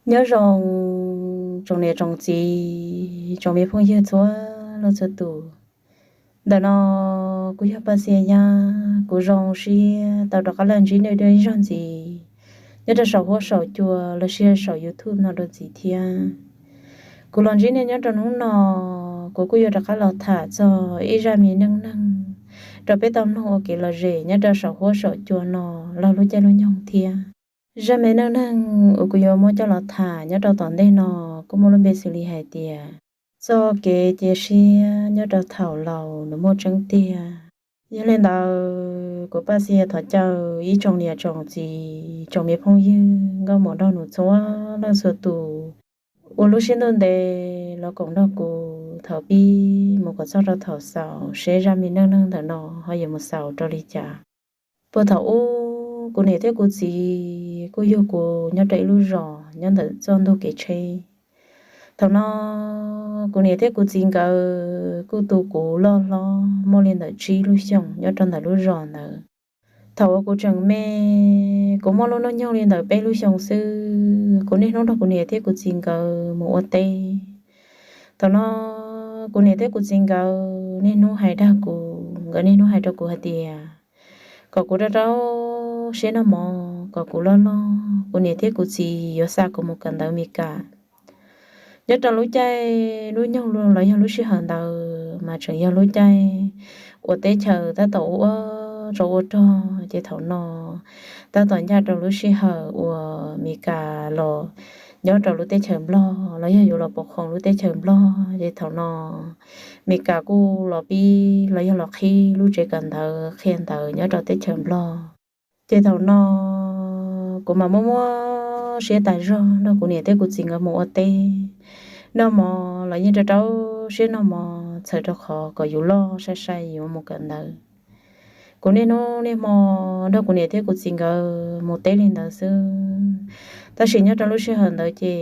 Nyob zoo tsoom niam tsoom txiv tsoom me phooj ywg txhua leej txhua tus. Ntawm no kuv yog Paj Xia Yab, kuv zoo siab tau rov qab los ntsib nej dua ib zaug ntxiv nyob rau saum huab saum cua los sis saum YouTube no dua ntxiv thiab. Kuv los ntsib nej nyob rau hnub no, kuv kuj yuav rov qab los tham txog ib zaj me neej neeg rau peb tau mloog ua kev lom zem nyob rau saum huab saum cua no los lub caij lub nyoog thiab. Zaj me neej neeg uas kuv yuav muab coj los tham nyob rau tom ntej no kuj muaj lub npe xws li hais tias txoj kev cia siab nyob rau thaum laus nws muaj tseeb tiag. Yog li ntawd kuv Paj Xia thov caw ib tsoom niam tsoom txiv tsoom me phooj ywg nkauj muam nraug nus txhua leej txhua tus ua lub siab ntuj ntev los koom nrog kuv thaum pib mus kom txog rau thaum xaus seb zaj me neej neeg ntawm no ho yuav mus xaus rau li cas. Puag thaum ub kuv niam thiab kuv txiv kuj yug kuv nyob rau ib lub zos nyob ntawm txoj ntug kev tsheb. Thaum no kuv niam thiab kuv txiv nkawd kuj tu kuv loj hlob muaj li ntawm tsib lub xyoos nyob rau ntawm lub zos ntawd. Thaum uas kuv tseem me, kuv muaj lub hnub nyoog li ntawm peb lub xyoos xwb, kuv niaj hnub nrog kuv niam thiab kuv txiv nkawd mus ua teb. Thaum no kuv niam thiab kuv txiv nkawd niaj hnub hais dag kuv, nkawd niaj hnub hais rau kuv hais tias kom kuv rau rau siab noj mov kom kuv loj loj, kuv niam thiab kuv txiv yuav xa kuv mus kawm ntawv Mes Kas. Nyob rau lub caij lub nyoog los yog lub sij hawm ntawd mas tseem yog lub caij uas teb chaws tab tom ua ua tsov ua rog, ces thaum no tab tom ncaj rau lub sij hawm uas Mes Kas los nyob rau lub teb chaws Nplog los yog yuav los pov khoom lub teb chaws Nplog, ces thaum no Mes Kas kuj los pib los yog los qhib lub tsev kawm ntawv qhia ntawv nyob rau teb chaws Nplog. Ces thaum no kuv mam muaj muab siab tas zog nrog kuv niam thiab kuv txiv nkawd mus ua teb. Noj mov los yeej rau rau siab noj mov txhawm rau qhov kom yus loj sai sai yuav mus kawm ntawv. Kuv niaj hnub niaj hmo nrog kuv niam thiab kuv txiv nkawd mus teb li ntawd xwb. Tab sis nyob rau lub sij hawm ntawd ces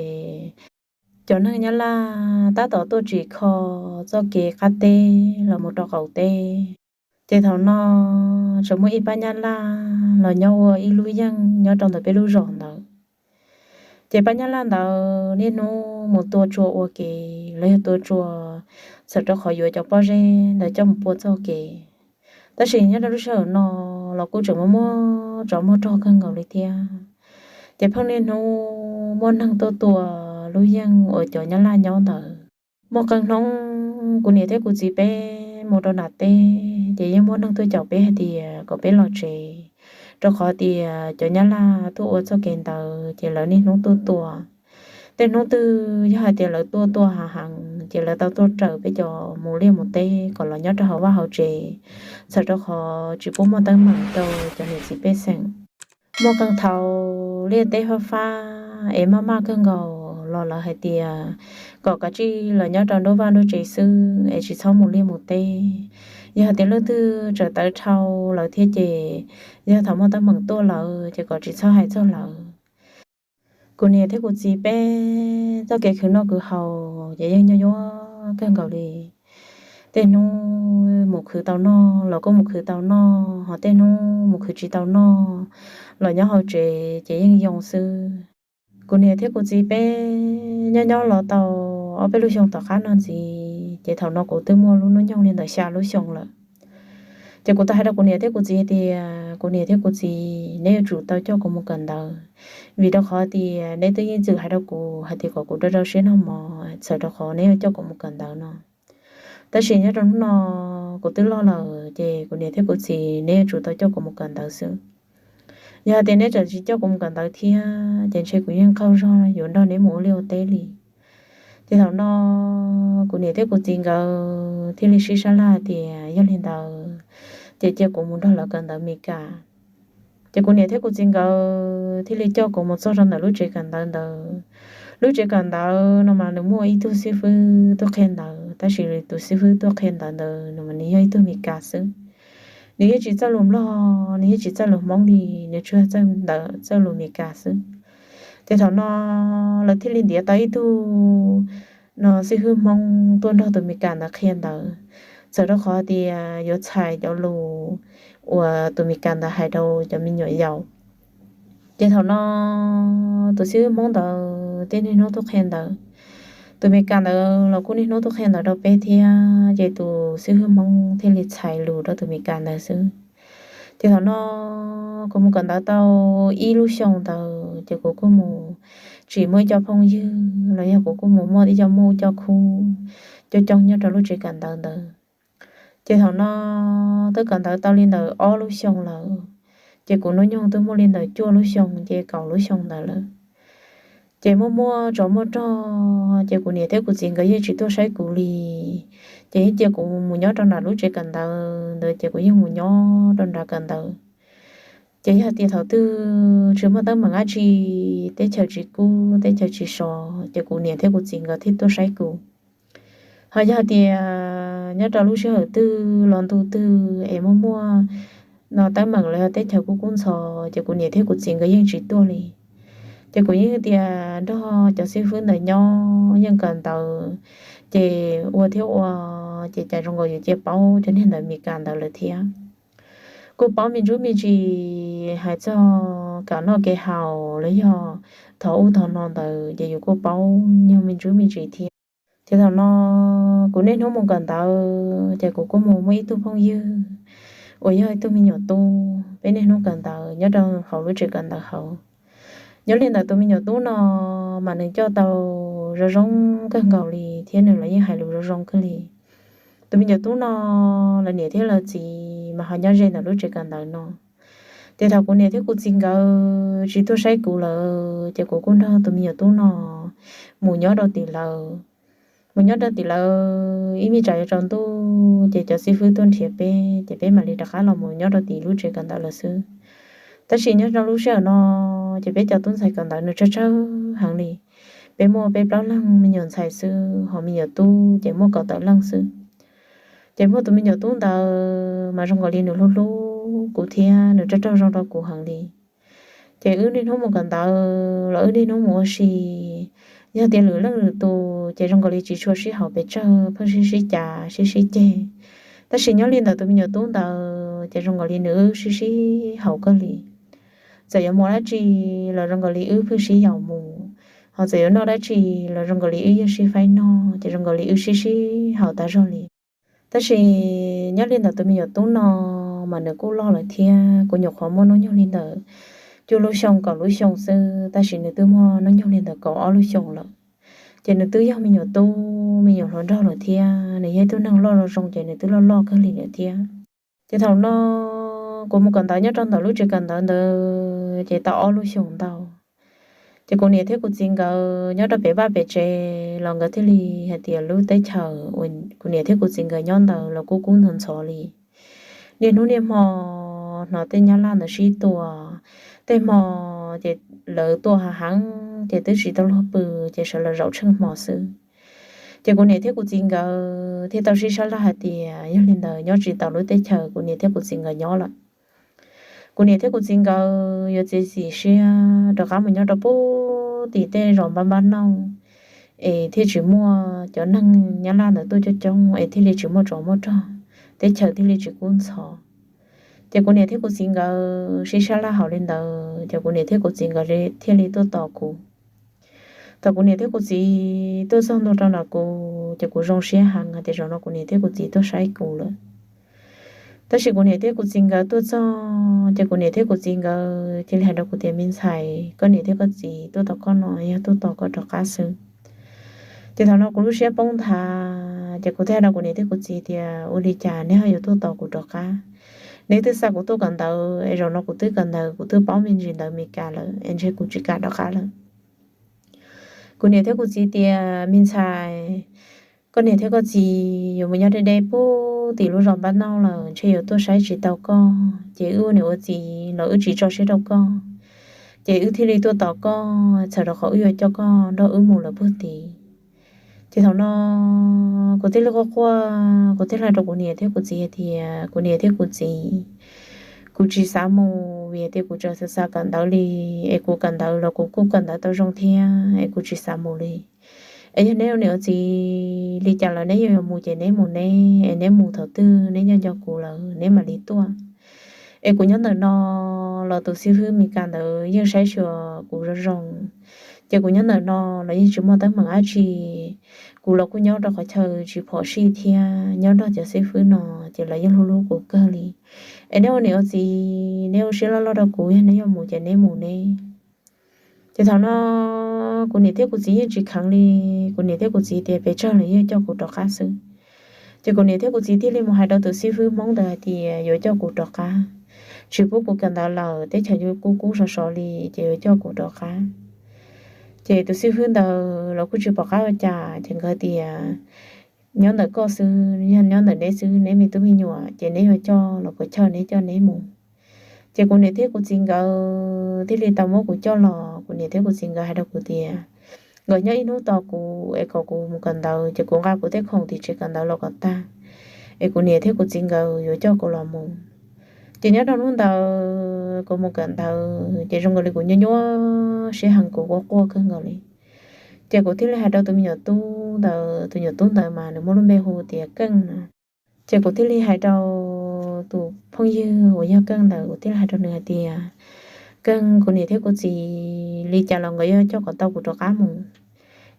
cov neeg Nyab Laj tab tom tuaj tsim kho txoj kev qab teb los mus rau qaum teb. Ces thaum no tseem muaj ib pab Nyab Laj los nyob ua ib lub yeej nyob rau ntawm peb lub zos ntawd. Ces pab Nyab Laj ntawd niaj hnub mus tua tsua ua ke los yog tua tsua txhawm rau qhov yuav cov pob zeb ntawd coj mus pua txoj kev. Tab sis nyob rau lub sij hawm no los kuj tseem muaj muaj tsov muaj rog kawg nkaus li thiab. Ces pheej niaj hnub muaj neeg tuaj tua lub yeej uas cov Nyab Laj nyob ntawd. Muaj qee hnub kuv niam thiab kuv txiv peb mus rau nram teb ces yeej muaj neeg tuaj caum peb hais tias kom peb los tsev, rau qhov tias cov Nyab Laj tuaj ua txoj kev ntawd ces lawv niaj hnub tuaj tua. Tej hnub twg yog hais tias lawv tuaj tua hav heev ces lawv tau tuaj raws peb cov mus liaj mus teb kom los nyob rau hauv vaj hauv tsev, txhawm rau qhov tsis pub muaj teeb meem rau cov niam txiv pej xeem. Muaj qee thaum liaj teb fab fab es maj maj kawg nkaus los lawv hais tias kom kav tsij los nyob rau nruab vaj nruab tsev xwb es tsis txhob mus liaj mus teb. Yog hais tias leej twg tseem tawv dhau lawv thiab ces yog thaum muaj teeb meem tuaj lawm ces kom tsis txhob hais txog lawv. Kuv niam thiab kuv txiv peb txoj kev khwv noj khwv haus ces yeej nyuaj nyuaj kawg nkaus li. Tej hnub mus khwv tau noj los kuj mus khwv tau noj, ho tej hnub mus khwv tsis tau noj los nyob hauv tsev ces yeej yoo xwb. Kuv niam thiab kuv txiv peb nyob nyob los tau ob peb lub xyoo tom qab no ntxiv ces thaum no kuv twb muaj lub hnub nyoog li ntawm xya lub xyoo lawm. Ces kuv tau hais rau kuv niam thiab kuv txiv hais tias, kuv niam thiab kuv txiv, neb yuav tsum tau coj kuv mus kawm ntawv, vim rau qhov tias neb twb yeej txwm hais rau kuv hais tias kom kuv rau rau siab noj mov, txhawm rau qhov neb yuav coj kuv mus kawm ntawv no. Tab sis nyob rau hnub no kuv twb loj lawm ces kuv niam thiab kuv txiv, neb yuav tsum tau coj kuv mus kawm ntawv xwb. Yog hais tias neb tseem tsis coj kuv mus kawm ntawv thiab ces ntshe kuv yeej qaug zog yuav nrog neb mus ua liaj ua teb li. Ces thaum no kuv niam thiab kuv txiv nkawd thiaj li sib sab laj hais tias yog li ntawd ces cia kuv mus nrog lawv kawm ntawv Mes Kas. Ces kuv niam thiab kuv txiv nkawd thiaj li coj kuv mus txog rau ntawm lub tsev kawm ntawv ntawd. Lub tsev kawm ntawv no mas nws muaj ib tug xib fwb tuaj qhia ntawv, tab sis tus xib fwb tuaj qhia ntawv ntawd no mas nws yog ib tug Mes Kas xwb. Nws yeej tsis txawj lus Nplog, nws yeej tsis txawj lus Hmoob li, nws tsuas txawj ntawv txawj lus Mes Kas xwb. Ces thaum no lawv thiaj li ntiav tau ib tug no xib fwb Hmoob tuaj nrog tus Mes Kas ntawd qhia ntawv, txawm rau qhov tias yuav txhais cov lus uas tus Mes Kas ntawd hais rau cov me nyuam yaus. Ces thaum no tus xib fwb Hmoob ntawd tej niaj hnub tuaj qhia ntawv. Tus Meskas ntawd los kuj niaj hnub tuaj qhia ntawv rau peb thiab, ces tus xib hwb Hmoob thiaj li txhais lus rau tus Meskas ntawd xwb. Ces thaum no kuv mus kawm ntawv tau ib lub xyoo ntawd ces kuv kuj mus tsim muaj ib co phooj ywg los yog kuv kuj mus muaj ib co muj co khub coob coob nyob rau lub tsev kawm ntawv ntawd. Ces thaum no twb kawm ntawv tau li ntawm ob lub xyoo lawm, ces kuv hnub nyoog twb muaj li ntawm cuaj lub xyoo ces kaum lub xyoo ntawd lawm. Ces muaj muaj tsov muaj rog ces kuv niam thiab kuv txiv nkawd yeej tsis tuaj saib kuv li. Ces yeej cia kuv mus nyob rau nram lub tsev kawm ntawv ntawd ces kuv yeej mus nyob rau nram kawm ntawv. Ces yog tias thaum twg tsis muaj teeb meem dab tsi, teb chaws tsis kub teb chaws tsis sov ces kuv niam thiab kuv txiv nkawd thiaj tuaj saib kuv. Ho yog tias nyob rau lub sij hawm twg los ntu twg es muaj muaj no teeb meem los yog teb chaws kub kub ntxhov ces kuv niam thiab kuv txiv nkawd yeej tsis tuaj li. Ces kuv yeej tias nrog cov xib fwb ntawd nyob yeej kawm ntawv, ces ua thiab ua, ces cas zoo nkaus yuav cia paub cov niag ntawv Meskas ntawd lawm thiab. Kuj paub me ntsuj me ntsis hais txog kev noj kev haus los yog thov ub thov no ntawd ces yus kuj paub nyog me ntsuj me ntsis thiab. Ces thaum no kuv niaj hnub mus kawm ntawv ces kuv kuj mus muaj ib tug phooj ywg uas yog ib tug me nyuam tub, peb niaj hnub kawm ntawv nyob rau hauv lub tsev kawm ntawv hauv. Nyob li ntawm tus me nyuam tub no mas nws coj tau zoo zoo kawg nkaus li thiab nws los yeej hais lus zoo zoo kawg li. Tus me nyuam tub no lawv niam thiab lawv txiv mas ho nyob ze ntawm lub tsev kawm ntawv no. Ces thaum kuv niam thiab kuv txiv nkawd tsis tuaj saib kuv lawm ces kuv kuj nrog tus me nyuam tub no mus nyob rau tim lawv. Mus nyob rau tim lawv ib me tsam yuav tsaus ntuj ces cov xib fwb tuaj nrhiav peb ces peb mam li rov qab los mus nyob rau tim lub tsev kawm ntawv lawm xwb. Tab sis nyob rau lub sij hawm no ces peb cov tub ntxhais kawm ntawv nws tsawg tsawg heev li. Peb muaj peb plaub leeg me nyuam ntxhais xwb, ho me nyuam tub ces muaj kaum tawm leej xwb. Ces muaj tus me nyuam tub ntawd mas zoo nkaus li nws hlub hlub kuv thiab nws raug raug zoo rau kuv heev li. Ces wb niaj hnub mus kawm ntawv los wb niaj hnub mus ua si. Yog tias lwm leej lwm tus ces zoo nkaus li tsis tshua sib haum pes tsawg, pheej sib sib cav sib sib ceg. Tab sis nyob li ntawm tus me nyuam tub ntawd ces zoo nkaus li nws wb sib sib haum kawg li. Txawm yuav mus dab tsi los zoo nkaus li wb pheej sib yaum mus, ho txawm yuav noj dab tsi los zoo nkaus li wb yeej sib faib noj, ces zoo nkaus li wb sib sib haum tas zog li. Tab sis nyob li ntawm tus me nyuam tub no mas nws kuj loj lawm thiab, kuv nyuam qhuav muaj hnub nyoog li ntawm cuaj lub xyoo kaum lub xyoo xwb, tab sis nws twb muaj hnub nyoog li ntawm kaum ob lub xyoo lawm. Ces nws twb yog me nyuam tub me nyuam hluas nraug lawm thiab nws yog ib tug neeg loj zoo zoo ces nws twb loj loj kawg li lawm thiab. Ces thaum no kuv mus kawm ntawv nyob rau ntawm lub tsev kawm ntawv ntawd ces tau ob lub xyoo ntau. Ces kuv niam thiab kuv txiv nkawd nyob rau pem vaj pem tsev los nkawd thiaj li hais tias lub teb chaws uas kuv niam thiab kuv txiv nkawd nyob ntawd los kuj kub ntxhov ntxhov li. Niaj hnub niaj hmo hnov tej nyab laj ntawd sib tua, tej hmo ces lawv tua hav heev ces twb tsis tau luag pw, ces sawv los zaum tsheej hmo xwb. Ces kuv niam thiab kuv txiv nkawd thiaj tau sib sab laj hais tias yog li ntawd nyob tsis tau lub teb chaws kuv niam thiab kuv txiv nkawd nyob lawm. Kuv niam thiab kuv txiv nkawd yuav txiav txim siab rov qab mus nyob rau pem tim tej zos npab npab nauj, es thiaj tsis muaj cov neeg nyab laj ntawd tuaj coob coob es thiaj li tsis muaj tsov muaj rog, teb chaws thiaj li tsis kub ntxhov. Ces kuv niam thiab kuv txiv nkawd sib sab laj hauv li ntawd ces kuv niam thiab kuv txiv nkawd thiaj li tuaj tos kuv. Thaum kuv niam thiab kuv txiv tuaj txog ntua rau ntawm kuv ces kuv zoo siab heev hais tias zaum no kuv niam thiab kuv txiv tuaj saib kuv lawm. Tab sis kuv niam thiab kuv txiv nkawd tuaj txog ces kuv niam thiab kuv txiv nkawd cia li hais rau kuv tias, me ntxhais, koj niam thiab koj txiv tuaj tos koj no yog tuaj tos koj rov qab xwb. Ces thaum no kuv lub siab poob nthav ces kuv thiaj hais rau kuv niam thiab kuv txiv tias, ua li cas neb ho yuav tuaj tos kuv rov qab? Neb twb xa kuv tuaj kawm ntawv es zaum no kuv twb kawm ntawv kuv twb paub me ntsis ntawv Meskas lawm es ntshe kuv tsis kam rov qab lawm. Kuv niam thiab kuv txiv tias, me ntxhais, koj niam thiab koj txiv yuav mus nyob deb deb pem tim lub zos npab nauj lawm, ntshe yuav tuaj saib tsis tau koj, ces wb ua niam ua txiv los wb tsis tso siab rau koj, ces wb thiaj li tuaj tos koj, txhawm rau qhov wb yuav coj koj nrog wb mus lawm puag tid. Ces thaum no kuv thiaj li quaj quaj, kuv thiaj li hais rau kuv niam thiab kuv txiv hais tias, kuv niam thiab kuv txiv, kuv tsis xav mus vim tias kuv tseem xav xav kawm ntawv li, es kuv kawm ntawv los kuv kuj kawm ntawv tau zoo thiab es kuv tsis xav mus li. Es yog neb ua niam ua txiv li cas los neb yuav mus ces neb mus neb, es neb mus thaum twg neb nco nco kuv lawm neb mam li tuaj. Es kuv nyob ntawm no los tus xib hwb Meskas ntawd yeej saib xyuas kuv zoo zoo, Ces kuv nyob ntawm no los yeej tsis muaj teeb meem dab tsi, kuv los kuj nyob rau qhov chaw tsis phom sij thiab nyob nrog cov xib fwb no, ces lawv yeej hlub hlub kuv kawg li. Es neb ua niam ua txiv, neb ua siab loj loj rau kuv, yog neb yuav mus ces neb mus ne. Ces thaum no kuv niam thiab kuv txiv yeej tsis kheev li. Kuv niam thiab kuv txiv tias pes tsawg los yeej coj kuv rov qab xwb. Ces kuv niam thiab kuv txiv thiaj li mus hais rau tus xib fwb Hmoob ntawd hais tias yuav coj kuv rov qab, tsis pub kuv kawm ntawv lawm, teb chaws yuav kub kub sov sov li, ces yuav coj kuv rov qab. Ces tus xib fwb ntawd los kuj tsis pom qab ua cas, ces nkawd tias nyob ntawm koj xwb, nyob ntawm neb xwb, neb me tub me nyuam ces neb yuav coj los puas chawj neb coj neb mus. Ces kuv niam thiab kuv txiv nkawd thiaj li tau muab kuv coj los. Kuv niam thiab kuv txiv nkawd hais rau kuv tias nkawd nyob ib hnub tos kuv es kom kuv mus kawm ntawv, ces kuv nqa kuv tej khoom tim tsev kawm ntawv los kom tag, es kuv niam thiab kuv txiv nkawd yuav coj kuv los mus. Ces nyob rau hnub ntawd kuv mus kawm ntawv ces zoo nkaus li kuv nyuaj nyuaj siab heev, kuv quaj quaj kawg nkaus li. Ces kuv thiaj li hais rau tus me nyuam tub ntawd, tus nyuam tub ntawd mas nws muaj lub npe hu tias Keej no. Ces kuv thiaj li hais rau tus phooj ywg uas yog Keej ntawd, kuv thiaj li hais rau nws hais tias Keej, kuv niam thiab kuv txiv li cas los nkawd yuav coj kom tau kuv rov qab mus.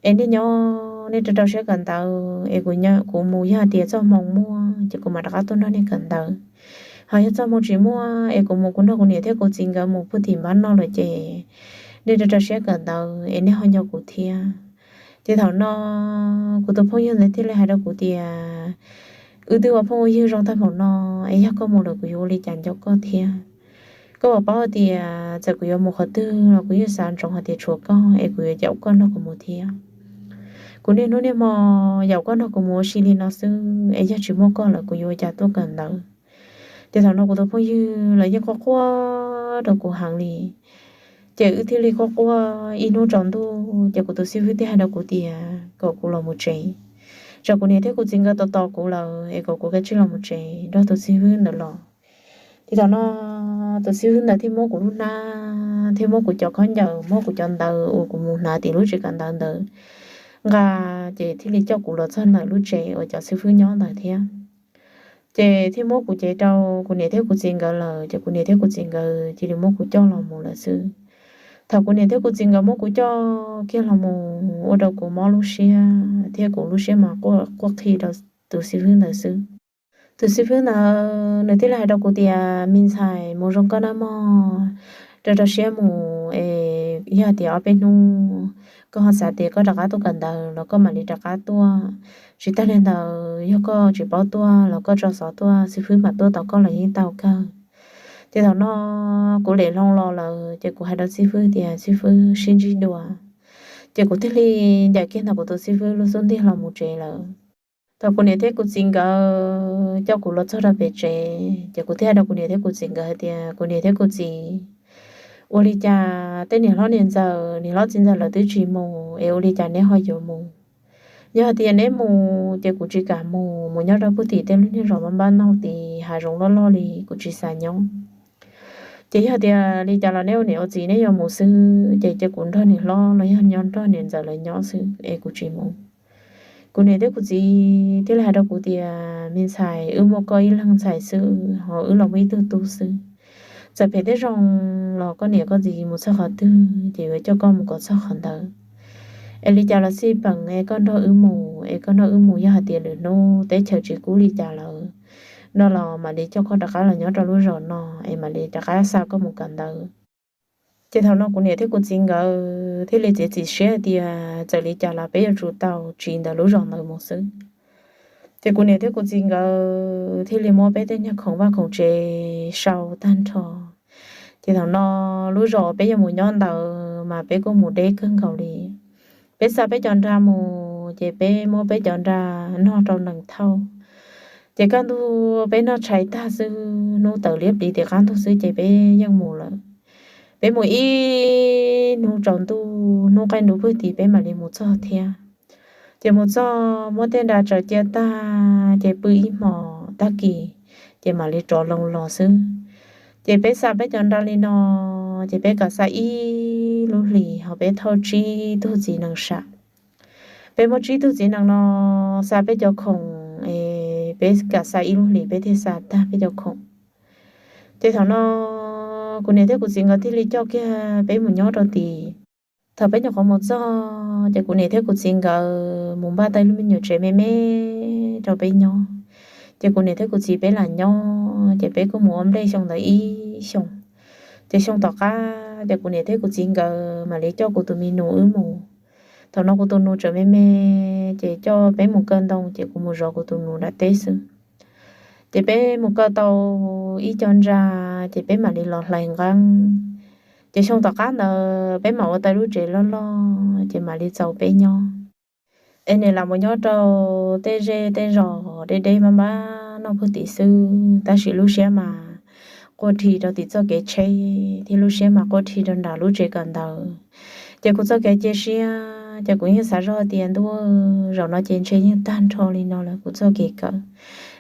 Es nej nyob nej rau rau siab kawm ntawv, es kuv, kuv mus yog hais tias txoj hmoo muaj ces kuv mam rov qab tuaj nrog nej kawm ntawv. Ho yog txoj hmoo tsis muaj es kuv mus kuv nrog kuv niam thiab kuv txiv nkawd mus puag tim npab no lawm ces nej rau rau siab kawm ntawv es nej ho nco kuv thiab. Ces thaum no kuv tus phooj ywg ntawd thiaj li hais rau kuv tias wb twb ua phooj ua ywg zoo tag npaum no, es yog koj mus lawm kuv yuav ua li cas nco koj thiab. Koj puas paub tias txawm kuv yuav mus qhov twg los kuv yeej xav ntsoov hais tias tshuav koj es kuv yuav yaum koj nrog kuv mus thiab. Kuv niaj hnub niaj hmo yaum koj nrog kuv mus ua si li no xwb, es yog tsis muaj koj lawm kuv yuav ua cas tuaj kawm ntawv. Ces thaum no kuv tus phooj ywg los yeej quaj quaj rau kuv heev li. Ces wb thiaj li quaj quaj ib hnub tsaus ntuj ces kuv tus xib fwb thiaj hais rau kuv tias kom kuv los mus tsev, tsam kuv niam thiab kuv txiv nkawd tos tos kuv lawm es kom kuv kav tsij los mus tsev nrog tus xib fwb ntawd los. Ces thaum no tus xib fwb ntawd thiaj muab kuv lub hnab, thiaj muab kuv cov khaub ncaws, muab kuv cov ntawv uas kuv mus hnav tim lub tsev kawm ntawv ntawd nqa, ces thiaj li coj kuv los txog ntawm lub tsev uas cov xib fwb nyob ntawd thiab. Ces thiaj muab kuv cev rau kuv niam thiab kuv txiv nkawd lawm, ces kuv niam thiab kuv txiv nkawd cia li muab kuv coj los mus lawm xwb. Thaum kuv niam thiab kuv txiv nkawd muab kuv coj kiag los mus ua rau kuv mob lub siab thiab kuv lub siab mas quaj qhi rau tus xib fwb ntawd xwb. Tus xib fwb ntawd nws thiaj li hais rau kuv tias me ntxhais, mus zoo koj nawb mog, rau rau siab mus es yog tias ob peb hnub koj ho xav tias koj rov qab tuaj kawm ntawv los koj mam li rov qab tuaj. Tsis tag li ntawd yog koj tsis paub tuaj los koj tso xov tuaj, xib fwb mam tuaj tos koj los yeej tau kawg. Ces thaum no kuv lem hlo los lawm ces kuv hais rau xib fwb tias xib fwb, sib ntsib dua. Ces kuv thiaj li ncaim kiag ntawm kuv tus xib fwb lub xub ntiag los mus tsev lawm. Thaum kuv niam thiab kuv txiv nkawd coj kuv los txog rau pem tsev ces kuv thiaj hais rau kuv niam thiab kuv txiv nkawd hais tias kuv niam thiab kuv txiv, ua li cas tej niam hlob niam ntxawm, niam hlob txiv ntxawm lawv twb tsis mus es ua li cas neb ho yuav mus? Yog hais tias neb mus ces kuv tsis kam mus, mus nyob rau puag tim tej lub nyuag zos npab npab noj tid, hav zoov loj loj li kuv tsis xav nyob. Ces yog tias li cas los neb ua niam ua txiv neb yuav mus xwb ces cia kuv nrog niam hlob los yog nyob nrog niam ntxawm lawv nyob xwb es kuv tsis mus. Kuv niam thiab kuv txiv thiaj li hais rau kuv tias me ntxhais, wb muaj koj ib leeg ntxhais xwb ho wb los muaj ib tug tub xwb. Txawm phem thiab zoo los koj niam koj txiv mus txog qhov twg ces yuav coj koj mus kom txog qhov ntawd. Es li cas los xij peem es koj nrog wb mus, es koj nrog wb mus, yog hais tias lwm hnub teb chaws tsis kub li cas lawm no los mam li coj koj rov qab los nyob rau lub zos no es mam li rov qab xa koj mus kawm ntawv. Ces thaum no kuv niam thiab kuv txiv nkawd thiaj li txiav txim siab tias txawm li cas los peb yuav tsum tau tsiv ntawm lub zos ntawd mus xwb. Ces kuv niam thiab kuv txiv nkawd thiaj li muab peb tej nyuag khoom vaj khoom tsev sau tag nrho. Ces thaum no lub zos peb yuav mus nyob ntawd mas peb kuj mus deb kawg nkaus li. Peb xa peb cov nra mus ces peb muab peb cov nra nog rau nees thauj. Ces kaj ntug peb noj tshais tag xwb, hnub tawm liab pliv tim qab ntug xwb ces peb yeej mus lawm. Peb mus ib hnub tsaus ntuj, hnub qaij nruv pwg tid peb mam li mus txog thiab. Ces mus txog muab tej nra tsaws cia tag ces pw ib hmos tag kis ces mam li rov loo los xwb. Ces peb xa peb cov nra li no, ces peb kam xa ib lub hlis ho peb thauj tsib tug txiv nees sam. Peb muab tsib tug txiv nees no xa peb cov khoom, peb kam xa ib lub hlis peb thiaj xa tag peb cov khoom. Ces thaum no kuv niam thiab kuv txiv nkawd thiaj li coj kiag peb mus nyob rau tid. Thaum peb nyuam qhuav mus txog ces kuv niam thiab kuv txiv nkawd mus npaj tau ib lub me nyuam tsev me me rau peb nyob. Ces kuv niam thiab kuv txiv peb lam nyob, ces peb kuj mus ua nplej xyoo ntawd ib xyoos. Ces xyoo tom qab ces kuv niam thiab kuv txiv nkawd mam li coj kuv tus me nus wb mus. Thaum no kuv tus nus tseem me me, ces coj peb mus kaw ntoo, ces kuv mus zov kuv tus nus nram teb xwb. Ces peb mus kaw tau ib co ntsa, ces peb mam li los hlais nqeeb. Ces xyoo tom qab ntawd peb mam ua tau lub tsev loj loj, ces mam li txaus peb nyob. Es nim lam mus nyob rau tej zej tej zos deb deb mab mab noj pug tim xwb, tab sis lub siab mas quaj dhi rau tim txoj kev tsheb, thiab lub siab mas quaj dhi rau nram lub tsev kawm ntawv. Ces kuv txoj kev cia siab, ces kuv yeej xav zog tias ntuj, zaum no ces ntshe yeej tag nrho li no lawm kuv txoj kev kawm.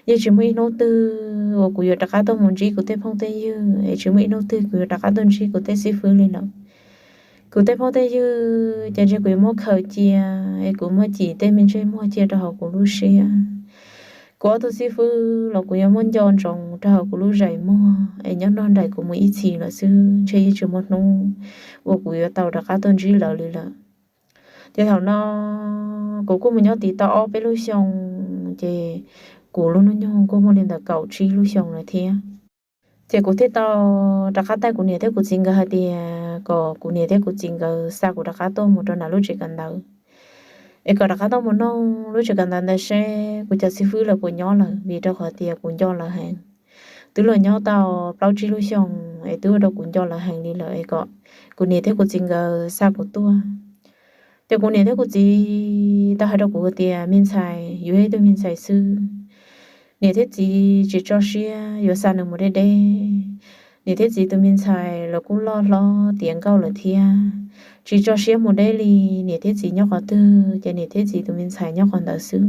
Yeej tsis muaj ib hnub twg uas kuv yuav rov qab tuaj mus ntsib kuv tej phooj tej ywg, es tsis muaj ib hnub twg kuv yuav rov qab tuaj ntsib kuv tej xib fwb li lawm. Kuv tej phooj tej ywg ces ntshe kuv yuav muab khaws cia, es kuv muab cim tej me ntsej muag cia rau hauv kuv lub siab. Kuv ob tug xib fwb los kuv yuav muab nco ntsoov rau hauv kuv lub zais muag, es nyob nrog nraim kuv mus ib txhis lawm xwb, ntshe yeej tsis muaj hnub uas kuv yuav tau rov qab tuaj ntsib lawv li lawm. Ces thaum no kuv kuj mus nyob tim tau ob peb lub xyoo, ces kuv lub hnub nyoog kuj muaj li ntawm kaum tsib lub xyoo lawm thiab. Ces kuv thiaj tau rov qab taij kuv niam thiab kuv txiv nkawd hais tias kom kuv niam thiab kuv txiv nkawd xa kuv rov qab tuaj mus rau nram lub tsev kawm ntawv, es kom rov qab tuaj mus noj lub tsev kawm ntawv ntawd seb kuv cov xib fwb lawv puas nyob lawm, vim rau qhov tias kuv nco lawv heev. Twb los nyob tau plaub tsib lub xyoo, es twb ua rau kuv nco lawv heev li lawm, es kom kuv niam thiab kuv txiv nkawd xa kuv tuaj. Ces kuv niam thiab kuv txiv tau hais rau kuv tias, me ntxhais, yuav ib tug me ntxhais xwb, niam thiab txiv tsis tso siab yuav xa nws mus deb deb. Niam thiab txiv tus me ntxhais los kuj loj hlob tiav nkauj lawm thiab, tsis tso siab mus deb li. Niam thiab txiv nyob qhov twg ces niam thiab txiv tus me ntxhais nyob qhov ntawd xwb.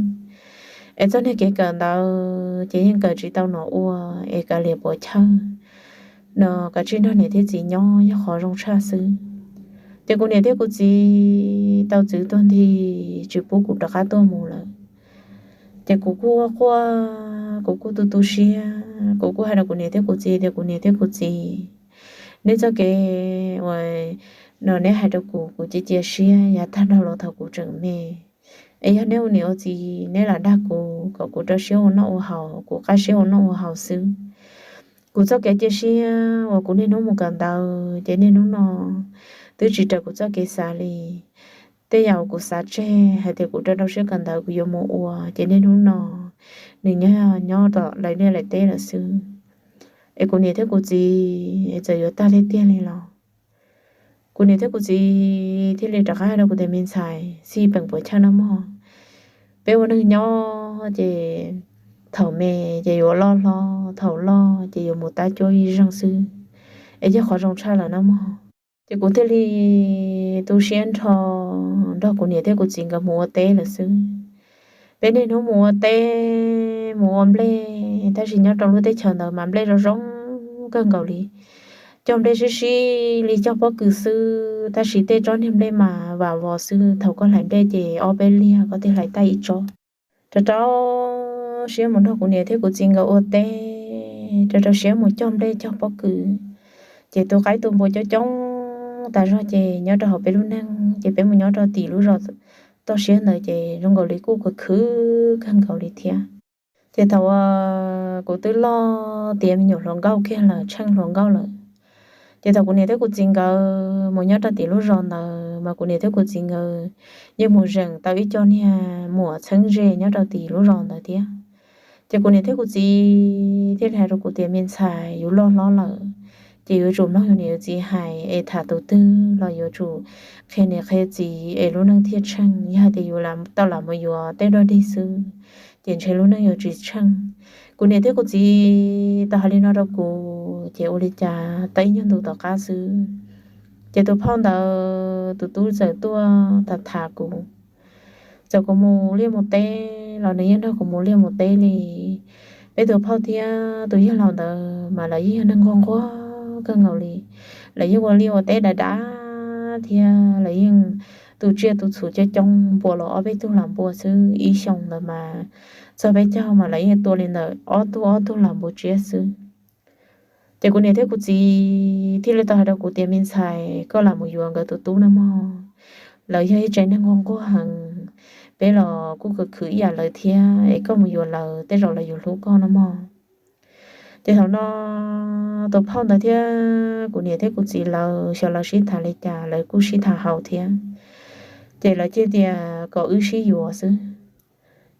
Es txoj niag kev kawm ntawd ces yeej kawm tsis tau nom ua, es kav liam puas chawj no, kav tsij nrog niam thiab txiv nyob yog qhov zoo tshaj xwb. Ces kuv niam thiab kuv txiv tau txwv tuag nthi, tsis pub kuv rov qab tuaj mus lawm. Ces kuv kuj quaj quaj, kuv kuj tu tu siab, kuv kuj hais rau kuv niam thiab kuv txiv tias, kuv niam thiab kuv txiv, neb txoj kev uas no neb hais rau kuv, kuv cia cia siab yav tag nrho los thaum kuv tseem me. Es yog neb ua niam ua txiv neb lam dag kuv kom kuv rau siab ua noj ua haus, kuv qab siab ua noj ua haus xwb. Kuv txoj kev cia siab uas kuv niaj hnub mus kawm ntawv ces niaj hnub no twb tsis raws kuv txoj kev xav li. Tej yam uas kuv xav tseg hais tias kuv rau rau siab kawm ntawv kuv yuav mus ua ces niaj hnub no nws nyob nyob tom lawv liaj lawv teb lawm xwb. Es kuv niam thiab kuv txiv txawm yuav tag tiag tiag li los kuv niam thiab kuv txiv thiaj li rov qab hais rau kuv tias, me ntxhais, xij peem puas chawj nawb mog. Peb ua neeg nyob ces thaum me ces yuav loj hlob, thaum loj ces yuav mus tab cuab yij zeeg xwb, es yog qhov zoo tshaj lawm nawb mog. Ces kuv thiaj li tu siab nrho nrog kuv niam thiab kuv txiv nkawd mus ua teb lawm xwb. Peb niaj hnub mus ua teb mus ua nplej, tab sis nyob rau lub teb chaws ntawd mas nplej zoo zoo kawg nkaus li. Cog nplej sib sib li cog pob kws xwb, tab sis tej tsob niag nplej mas vam vos xwb, thaum koj hlais nplej ces ob peb liag koj thiaj hlais tag ib tsob. Rau rau siab mus nrog kuv niam thiab kuv txiv nkawd ua teb, rau rau siab mus cog nplej cog pob kws, ces tu qaib tu npua coob coob tas zog. Ces nyob rau hauv peb lub neej ces peb mus nyob rau tim lub zos toj siab ntawd ces zoo nkaus li kuj khwv khwv kawg nkaus li thiab. Ces thaum kuv twb loj tiav me nyuam hluas nkauj kiag lawm, tsheej hluas nkauj lawm, ces thaum kuv niam thiab kuv txiv nkawd mus nyob rau tim lub zos ntawd mas kuv niam thiab kuv txiv nkawd yeej mus zeem tau ib co niag muam txheeb ze nyob rau tim lub zos ntawd thiab. Ces kuv niam thiab kuv txiv thiaj li hais rau kuv tias, me ntxhais, yus loj hlob lawm ces yuav tsum mloog yus niam yus txiv hais, es tham tus twg los yuav tsum qhia niam qhia txiv es lub neej thiaj tsheej. Yog hais tias yus tau lam mus yuav tej dog dig xwb ces ntshe lub neej yuav tsis tsheej. Kuv niam thiab kuv txiv tau hais li no rau kuv ces ua li cas tau ib nyuag ntu tom qab xwb, ces tus phauj ntawd tus tub txawm tuaj tham tham kuv. Txawm kuv mus liaj mus teb los nws yeej nrog kuv mus liaj mus teb li. Peb tus phauj thiab tus yawg laus ntawd mas lawv yeej yog neeg nquag nquag kawg nkaus li. Lawv yeej ua liaj ua teb dav dav thiab lawv yeej tu tsiaj tu txhu coob coob, npua los ob peb tug lam npua xwb, ib xyoos ntawd mas txog peb caug mas lawv yeej tua li ntawm ob tug ob tug lam npua tsiab xwb. Ces kuv niam thiab kuv txiv thiaj li tau hais rau kuv tias, me ntxhais, koj lam mus yuav nkawd tus tub nawb mog. lawv yog ib tsev neeg nquag nquag heev, peb los kuj khwv khwv ib yam lawv thiab, es koj mus yuav lawv tej zaum lawv yuav hlub koj no mog. Ces thaum no tus phauj ntawd thiab kuv niam thiab kuv txiv lawv xyov lawv sib tham li cas, lawv kuj sib tham haus thiab, ces lawv cia tias kom wb sib yuav xwb.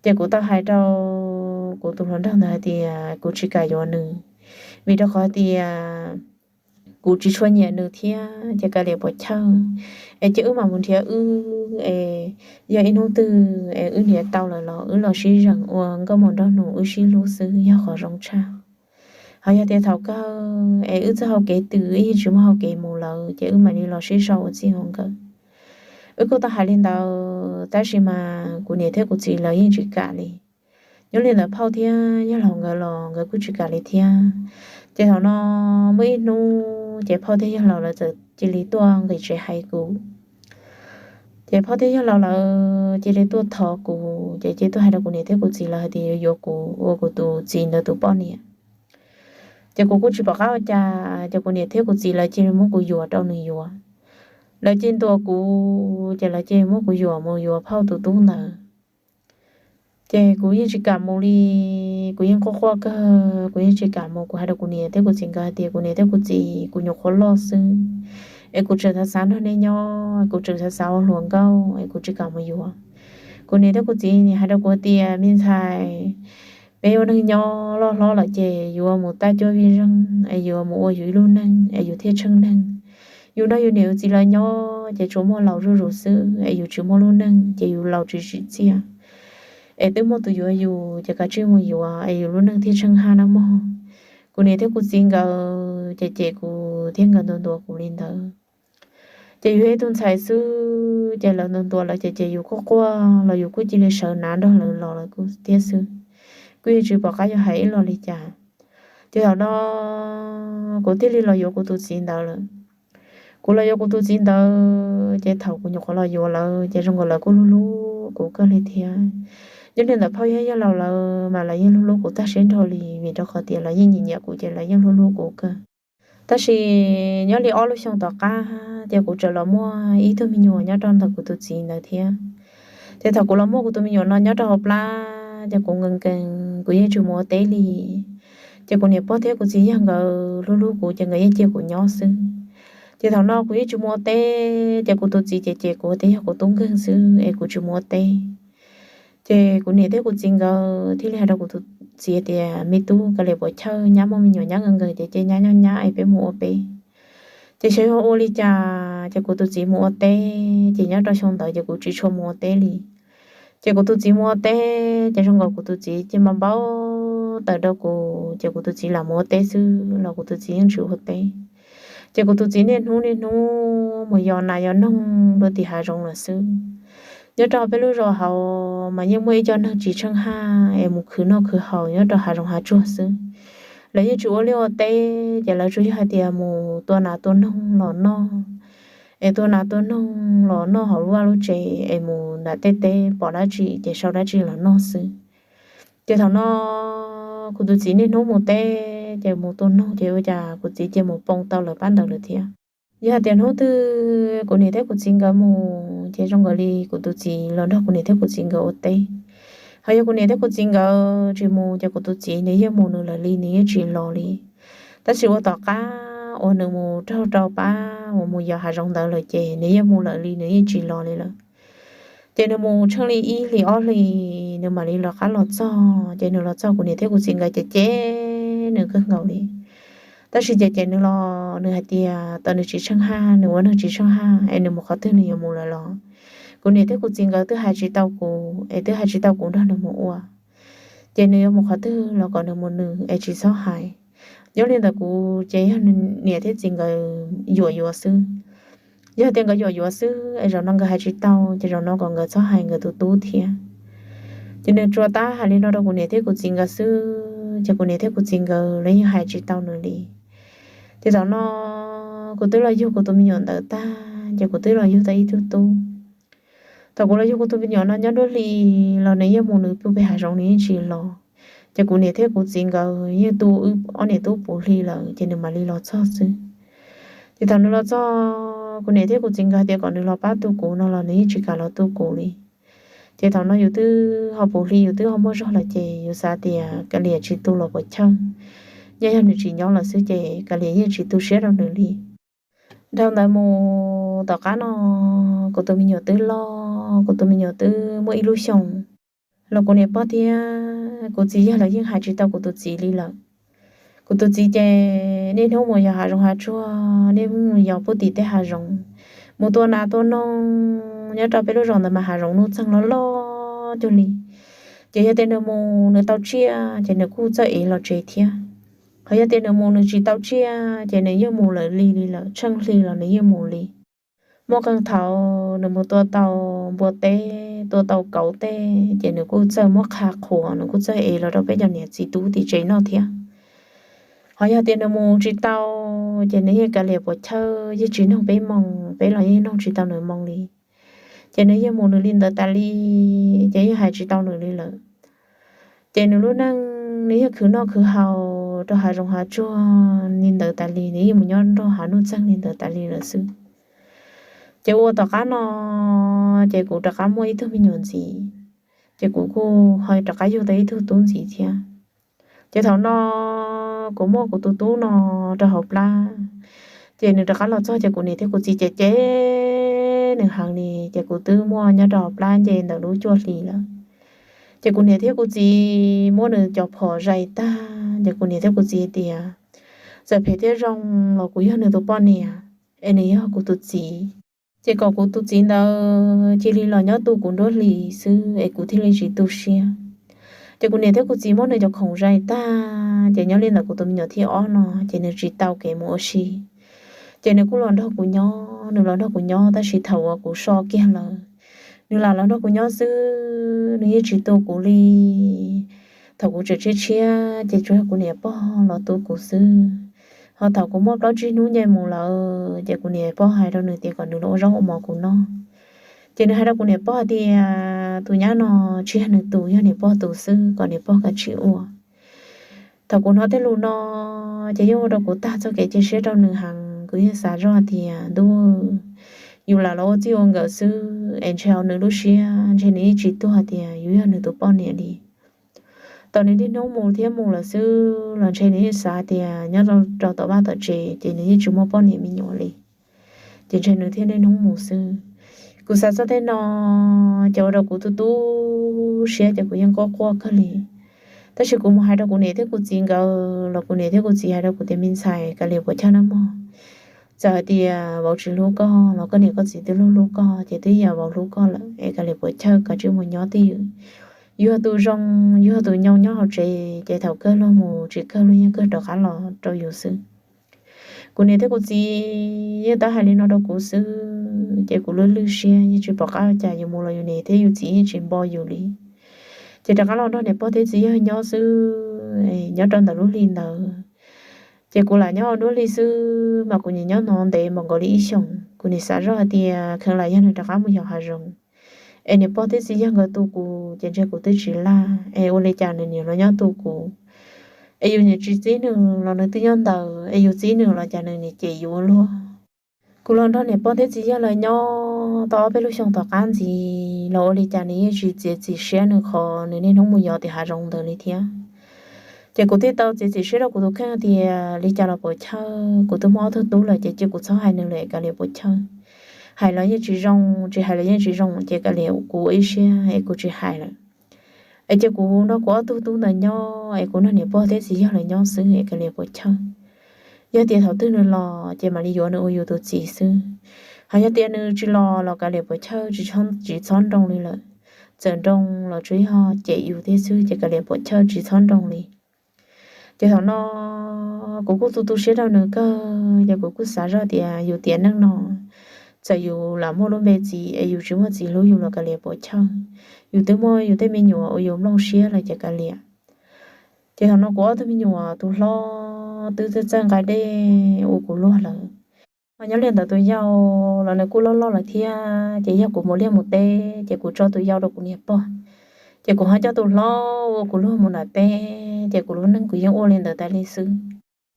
Ces kuv tau hais rau kuv tus hluas nraug ntawd hais tias kuv tsis kam yuav nws, vim rau qhov tias kuv tsis tshua nyiam nws thiab ces kav liam puas chawj, es cia wb mam mus nrhiav wb, es yog ib hnub twg es wb nrhiav tau lawm los wb los sib zeem ua nkauj muam nraug nus wb sib hlub xwb yog qhov zoo tshaj. Ho yog tias thaum kawg es wb txoj hau kev twm wb yeej tsis muaj hau kev mus lawm ces wb mam li los sib sau ua txij ua nkawm. Wb kuj tau hais li ntawd tab sis mas kuv niam thiab kuv txiv lawv yeej tsis kam li. Nyob li ntawd phauj thiab yawg laus nkawd los nkawd kuj tsis kam li thiab. Ces thaum no muaj ib hnub ces phauj thiab yawg laus lawv txawm cia li tuaj nqis tsev hais kuv. Ces phauj thiab yawg laus lawv cia li tuaj thov kuv ces cia li tuaj hais rau kuv niam thiab kuv txiv lawv hais tias yuav yuav kuv ua kuv tus txiv ntawd tus poj niam. Ces kuv kuj tsis pom qab ua cas ces kuv niam thiab kuv txiv lawv cia li muab kuv yuam rau nws yuav. Lawv cia li ntuas kuv ces lawv cia li muab kuv yuam mus yuav phauj tus tub ntawd. Ces kuv yeej tsis kam mus li, kuv yeej quaj quaj kawg, kuv yeej tsis kam mus. Kuv hais rau kuv niam thiab kuv txiv nkawd hais tias kuv niam thiab kuv txiv, kuv nyuam qhuav loj xwb, es kuv tseem xav xav nrog nej nyob, kuv tseem xav xav ua hluas nkauj es kuv tsis kam mus yuav. Kuv niam thiab kuv txiv hais rau kuv tias me ntxhais, peb ua neeg nyob loj hlob lawm ces yuav mus tab cuab vij zeej es yuav mus ua yus ib lub neej es yus thiaj tsheej neeg. Yus nrog yus niam yus txiv lawv nyob ces tsuas muaj laus zuj zus xwb es yus tsis muaj lub neej ces yus laus tsis tsim txiaj. Es twb muaj tus yuav yus ces kav tsij mus yuav es yus lub neej thiaj tsheej haj na mog. Kuv niam thiab kuv txiv nkawd ces cem kuv thiab nkawd ntuas ntuas kuv li ntawd. Ces yus yog ib tug ntxhais xwb ces lawv ntuas ntuas lawv ces ces yus quaj quaj los yus kuj cia li sawv nav nrog lawv los lawv kuj thiab xwb, kuj yeej tsis pom qab yuav hais ib los li cas. Ces thaum no kuv thiaj li los yuav kuv tus txiv ntawd lawm. Kuv los yuav kuv tus txiv ntawd ces thaum kuv nyuam qhuav los yuav lawm ces zoo nkaus lawv kuj hlub hlub kuv kawg li thiab. Nyob li ntawm phauj thiab yawg laus lawv mas lawv yeej hlub hlub kuv tag siab nrho li vim rau qhov tias lawv yeej nyiam nyiam kuv ces lawv yeej hlub hlub kuv kawg. Tab sis nyob li ob lub xyoo tom qab ces kuv txawm los muaj ib tug me nyuam nyob rau ntawm kuv tus txiv ntawd thiab. Ces thaum kuv los muaj kuv tus me nyuam no nyob rau hauv plab ces kuv nkees nkees kuv yeej tsis mus ua teb li. Ces kuv niam pog thiab kuv txiv yawg nkawd hlub hlub kuv ces nkawd yeej cia kuv nyob xwb. Ces thaum no kuv yeej tsis mus ua teb ces kuv tus txiv ces cem kuv tias yog kuv tub nkeeg xwb es kuv tsis mus ua teb. Ces kuv niam thiab kuv txiv nkawd thiaj li hais rau kuv tus txiv tias me tub, kav liam puas chawj, nyab muaj me nyuam nyab nkees nkees ces cia nyab nyob nyab es peb mus ua peb. Ces xyov yog ua li cas ces kuv tus txiv mus ua teb ces nyob rau xyoo ntawd ces kuv tsis tshua mus ua teb li. Ces kuv tus txiv mus ua teb ces zoo nkaus kuv tus txiv cia li npau taws rau kuv ces kuv tus txiv lam mus ua teb xwb los kuv tus txiv yeej tsis ua teb. Ces kuv tus txiv niaj hnub niaj hnub mus yos nas yos noog rau tim hav zoov lawm xwb. Nyob rau peb lub zos hauv mas yeej muaj ib co neeg tsis tsheej haj es mus khwv noj khwv haus nyob rau hav zoov hav tsuag xwb. Lawv yeej tsis ua liaj ua teb ces lawv tsuas yog hais tias mus tua nas tua noog los noj, es tua nas tua noog los noj hauv lub vaj lub tsev es mus nram tej teb pom dab tsi ces sau dab tsi los noj xwb. Ces thaum no kuv tus txiv niaj hnub mus teb ces mus tua noog ces ua cas kuv txiv cia li mus poo tau lawv pab ntawd lawm thiab. Yog hais tias hnub twg kuv niam thiab kuv txiv nkawd mus ces zoo nkaus li kuv tus txiv los nrog kuv niam thiab kuv txiv nkawd ua teb. Ho yog kuv niam thiab kuv txiv nkawd tsis mus ces kuv tus txiv nws yeej mus nws lawm li, nws yeej tsis los li. Tab sis ua tom qab uas nws mus raug rau pab uas mus yos hav zoov ntawd lawm ces nws yeej mus lawm li, nws yeej tsis los li lawm. Ces nws mus tsheej li ib hlis ob hlis nws mam li rov qab los txog, ces nws los txog kuv niam thiab kuv txiv nkawd ces cem nws kawg nkaus li. Tab sis ces cem nws los nws hais tias tau nws tsis tsheej haj, nws ua neeg tsis tsheej haj es nws mus qhov twg nws yuav mus lawm los. Kuv niam thiab kuv txiv nkawd twb hais tsis tau kuv es twb hais tsis tau kuv nrog nws mus ua. Ces nws yuav mus qhov twg los kom nws mus nws es tsis txhob hais. Nyob li ntawd kuv ces yog niam thiab txiv nkawd yuam yuav xwb. Yog tias nkawd yuam yuav xwb es zaum no nkawd hais tsis tau ces zaum no kom nkawd txhob hais nkawd tus tub thiab. Ces nws tsuas tab hais li no rau kuv niam thiab kuv txiv nkawd xwb ces kuv niam thiab kuv txiv nkawd los yeej hais tsis tau nws li. Ces thaum no kuv twb los yug kuv tus me nyuam ntawd tag ces kuv twb los yug tau ib tug tub. Thaum kuv los yug kuv tus me nyuam no nyob nruab hli los nws yeej mus nws pug pem hav zoov nws yeej tsis los. Ces kuv niam thiab kuv txiv nkawd yeej tu wb ob niam tub puv hli lawm ces nws mam li los txog xwb. Ces thaum nws los txog Kuv niam thiab kuv txiv nkawd tias kom nws los pab tu kuv no los nws yeej tsis kam los tu kuv li. Ces thaum no yus twb ho puv hli yus twb ho muaj zog lawm ces yus xav tias kav liam tsis tu los puas chawj, nyob yog nws tsis nyob lawm xwb ces kav liam yeej tsis tu siab rau nws li. Dhau ntawd mus tom qab no kuv tus me nyuam twb loj, kuv tus me nyuam twb muaj ib lub xyoos los kuv niam pog thiab kuv txiv yawg lawv yeej hais tsis tau kuv tus txiv li lawm. Kuv tus txiv ces niaj hnub mus yos hav zoov hav tsuag, niaj hnub mus yos puag tim tej hav zoov, mus tua nas tua noog nyob rau peb lub zos ntawd mas hav zoov nuj txeeg loj loj cuag li. Ces yog tias nws mus nws tau tsiaj ces nws kuj txawj ev los tsev thiab. Ho yog tias nws mus nws tsis tau tsiaj ces nws yeej mus lawm li li lawm, tsheej hli los nws yeej mus li. Muaj qee thaum nws mus tua tau npua teb, tua tau kauv tej ces nws kuj txawj muab qha qhuas, nws kuj txawj ev los rau peb cov niam txiv tub tim tsev noj thiab. Ho yog tias nws mus tsis tau ces nws yeej kav liam puas chawj, yeej tsis nug peb moo, peb los yeej nug tsis tau nws moo li. Ces nws yeej mus nws li ntawd tas li, ces yeej hais tsis tau nws li lawm. Ces nws lub neej nws yeej khwv noj khwv haus rau hav zoov hav tsuag li ntawd tas li, nws yeej mus nyob nrog hav nuj txeeg li ntawd tas li lawm xwb. Ces ua tom qab no ces kuv rov qab muaj ib tug me nyuam ntxiv, ces kuv kuj ho rov qab yug tau ib tug tub ntxiv thiab. Ces thaum no kuv muaj kuv tus tub no rau hauv plab, ces nws rov qab los txog ces kuv niam thiab kuv txiv cem cem nws heev li, ces kuv twb muaj nyob rau hauv plab nce ntawm lub cuaj hli lawm. Ces kuv niam thiab kuv txiv muab nws cov phom zais tag ces kuv niam thiab kuv txiv tias txawm phem thiab zoo los kuv yog nws tus poj niam, es nws yog kuv tus txiv. Ces kom kuv tus txiv ntawd cia li los nyob tu kuv nruab hlis xwb es kuv thiaj li tsis tu siab. Ces kuv niam thiab kuv txiv muab nws cov khoom zais tag ces nyob li ntawm kuv tus me nyuam thib ob no ces nws tsis tau kev mus ua si. Ces nws kuj los nrog kuv nyob, nws los nrog kuv nyob tab sis thaum uas kuv so kiag lawm, nws lam los nrog kuv nyob xwb, nws yeej tsis tu kuv li. Thaum kuv tseem tshiab tshiab ces tsuas yog kuv niam pog los tu kuv xwb. Ho thaum kuv muaj plaub tsib hnub nce mus lawm ces kuv niam pog hais rau nws tias kom nws los ua zaub ua mov kuv noj. Ces nws hais rau kuv niam pog tias tus nyab no tsis yog nws tus, yog niam pog tus xwb, kom niam pog kav tsij ua. Thaum kuv hnov tej lus no ces yeej ua rau kuv tag txoj kev cia siab rau nws heev, kuv yeej xav zoj tias ntuj, yus lam los ua txij ua nkawm xwb es ntshe nws lub siab ntshe nws yeej tsis tuag tias yus yog nws tus poj niam li. Thaum nws niaj hnub mus thiab mus lawm xwb los ntshe nws yeej xav tias nyob rau tom vaj tom tsev ces nws yeej tsis muaj poj niam me nyuam li, ces ntshe nws thiaj niaj hnub mus xwb. Kuv xav txog tej no ces ua rau kuv tu tu siab ces kuv yeej quaj quaj kawg li. Tab sis kuv mus hais rau kuv niam thiab kuv txiv nkawd los kuv niam thiab kuv txiv hais rau kuv tias me ntxhais, kav liam puas chawj nawb mog. Txawm hais tias vauv tsis hlub koj los koj niam koj txiv twb hlub hlub koj ces twb yog vauv hlub koj lawm es kav liam puas chawj, kav tsij mus nyob twj ywm. Yus yog tus zoo, yus yog tus nyoo nyob hauv tsev ces thaum kawg luag mus tsis kawg luag yeej kawg rov qab los rau yus xwb. Kuv niam thiab kuv txiv yeej tab hais li no rau kuv xwb ces kuv lwj lwj siab yeej tsis pom qab ua cas, yus mus los yus niam thiab yus txiv yeej tsis npo yus li. Ces rov qab los nrog niam pog thiab txiv yawg nyob xwb, nyob rau ntawm lub hli ntawd. Ces kuv lam nyob ua nruab hli xwb mas kuv nyiam nyob no ntev npaum nkaus li ib xyoos, kuv nim xav zoj hais tias kheev lam yog nws rov qab mus yos hav zoov es niam pog thiab txiv yawg nkawd tu kuv ces ntshe kuv twb tsis laj es ua li cas nws nim los nyob tu kuv. Es yus nim tsis txib nws los nws twb nyob ntawd, es yus txib nws los cas nws nim cem yus ua luaj. Kuv los nrog niam pog thiab txiv yawg lawv nyob tau ob peb lub xyoo tom qab ntxiv los ua li cas nws yeej tsis txiav txim siab nws qhov nws niaj hnub mus yos tim hav zoov ntawd li thiab. Ces kuv thiaj tau txiav txim siab rau kuv tus kheej tias li cas los puas chawj, kuv twb muaj ob tug tub lawm ces cia kuv txhob hais nws lawm es kav liam puas chawj. Hais los yeej tsis zoo, tsis hais los yeej tsis zoo ces kav liam kuv ua ib siab es kuv tsis hais lawm. Es cia kuv nrog kuv ob tug tub ntawd nyob es kuv nrog niam pog thiab txiv yawg lawv nyob xwb es kav liam puas chawj. Yog tias thaum twg nws los ces mam li yuav nws ua yus tus txiv xwb. Ho yog tias nws tsis los los kav liam puas chawj, tsis txhob nroo li lawm. Txawm nroo los tsuas yog cem yus thiab xwb ces kav liam puas chawj, tsis txhob nroo li. Ces thaum no kuv kuj tu tu siab rau nws kawg, ces kuv kuj xav zoj tias yus tiam neej no txawm yus lam muaj lub npe txiv es yus tsis muaj txiv hlub yus los kav liam puas chawj. Yus twb muaj yus tej me nyuam uas yus nplooj siab lawm ces kav liam. Ces thaum no kuv ob tug me nyuam tus hlob twb txawj txawj nqa dej ua kuv luag lawm. Ho nyob li ntawd tus yau los nws kuj loj loj lawm thiab, ces yog kuv mus liaj mus teb ces kuv tso tus yau rau kuv niam pog, ces kuv ho coj tus hlob ua kuv luag mus nram teb, ces kuv lub neej kuv yeej ua li ntawd tas li xwb.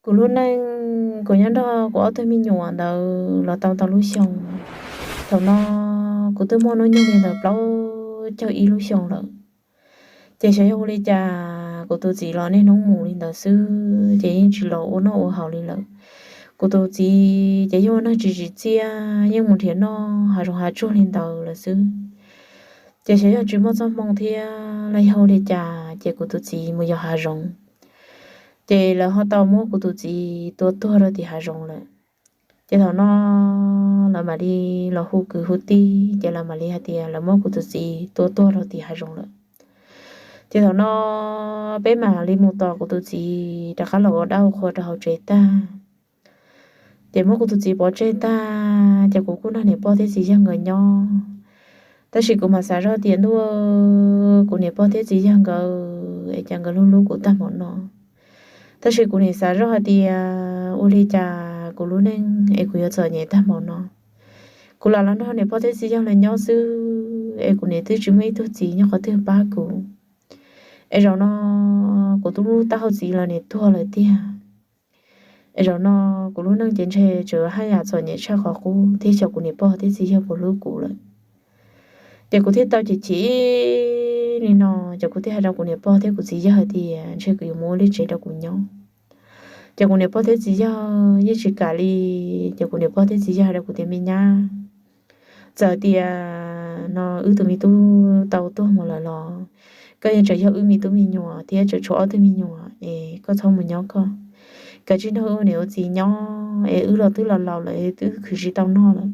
Kuv lub neej Kuv nyob nrog kuv ob tug me nyuam ntawd los tau tau lub xyoo. Thaum no kuv twb muaj hnub nyoog li ntawd plaub caug ib lub xyoo lawm. Ces xyov yog ua li cas kuv tus txiv los niaj hnub mus li ntawd xwb ces yeej tsis los ua noj ua haus li lawm. Kuv tus txiv ces yog ua neeg tsis tsim txiaj, yeej mus nrhiav noj hav zoov hav tsuag li ntawd lawm xwb. Ces xyov yog tsis muaj txoj hmoo thiab los yog ua li cas ces kuv tus txiv mus yos hav zoov, ces lawv ho tau muab kuv tus txiv tua tuag rau tim hav zoov lawm. Ces thaum no lawv mam li los hu kwv hu tij, ces lawv mam li hais tias lawv muab kuv tus txiv tua tuag rau tim hav zoov lawm. Ces thaum no peb mam li mus tos kuv tus txiv rov qab los ua dab ua qhua rau hauv tsev tag. Ces muab kuv tus txiv pov tseg tag ces kuv kuj nrog niam pog thiab txiv yawg nkawd nyob. Tab sis kuv mam xav zoj tias ntuj, kuv niam pog thiab txiv yawg nkawd es cas nkawd hlub hlub kuv tag npaum no. Tab sis kuv nim xav zoj hais tias ua li cas kuv lub neej es kuv yuav txom nyem tag npaum no. Kuv lam los nrog niam pog thiab txiv yawg lawv nyob xwb es kuv nim twb tsis muaj ib tug txiv nyob qhov twg pab kuv. Es zaum no kuv tus lub taub hau txiv los nim tuag lawm tiag. Es zaum no kuv lub neej ces ntshe tseem haj yam txom nyem tshaj qhov qub thiab xyov kuv niam pog thiab txiv yawg puas hlub kuv lawm. Ces kuv thiaj tau chim chim li no, ces kuv thiaj hais rau kuv niam pog thiab kuv txiv yawg hais tias ntshe kuv yuav mus ua liaj tsev rau kuv nyob. Ces kuv niam pog thiab txiv yawg yeej tsis kam li. Ces kuv niam pog thiab txiv yawg hais rau kuv tias me nyab, txawm tias no wb tus me tub tau tuag mus lawm los koj yeej tseem yog wb me tub me nyuam thiab tseem tshuav ob tug me nyuam es koj txhob mus nyob koj. Koj tsis nrog wb ua niam ua txiv nyob es wb los twb los laus lawm es twb khwv tsis tau noj lawm.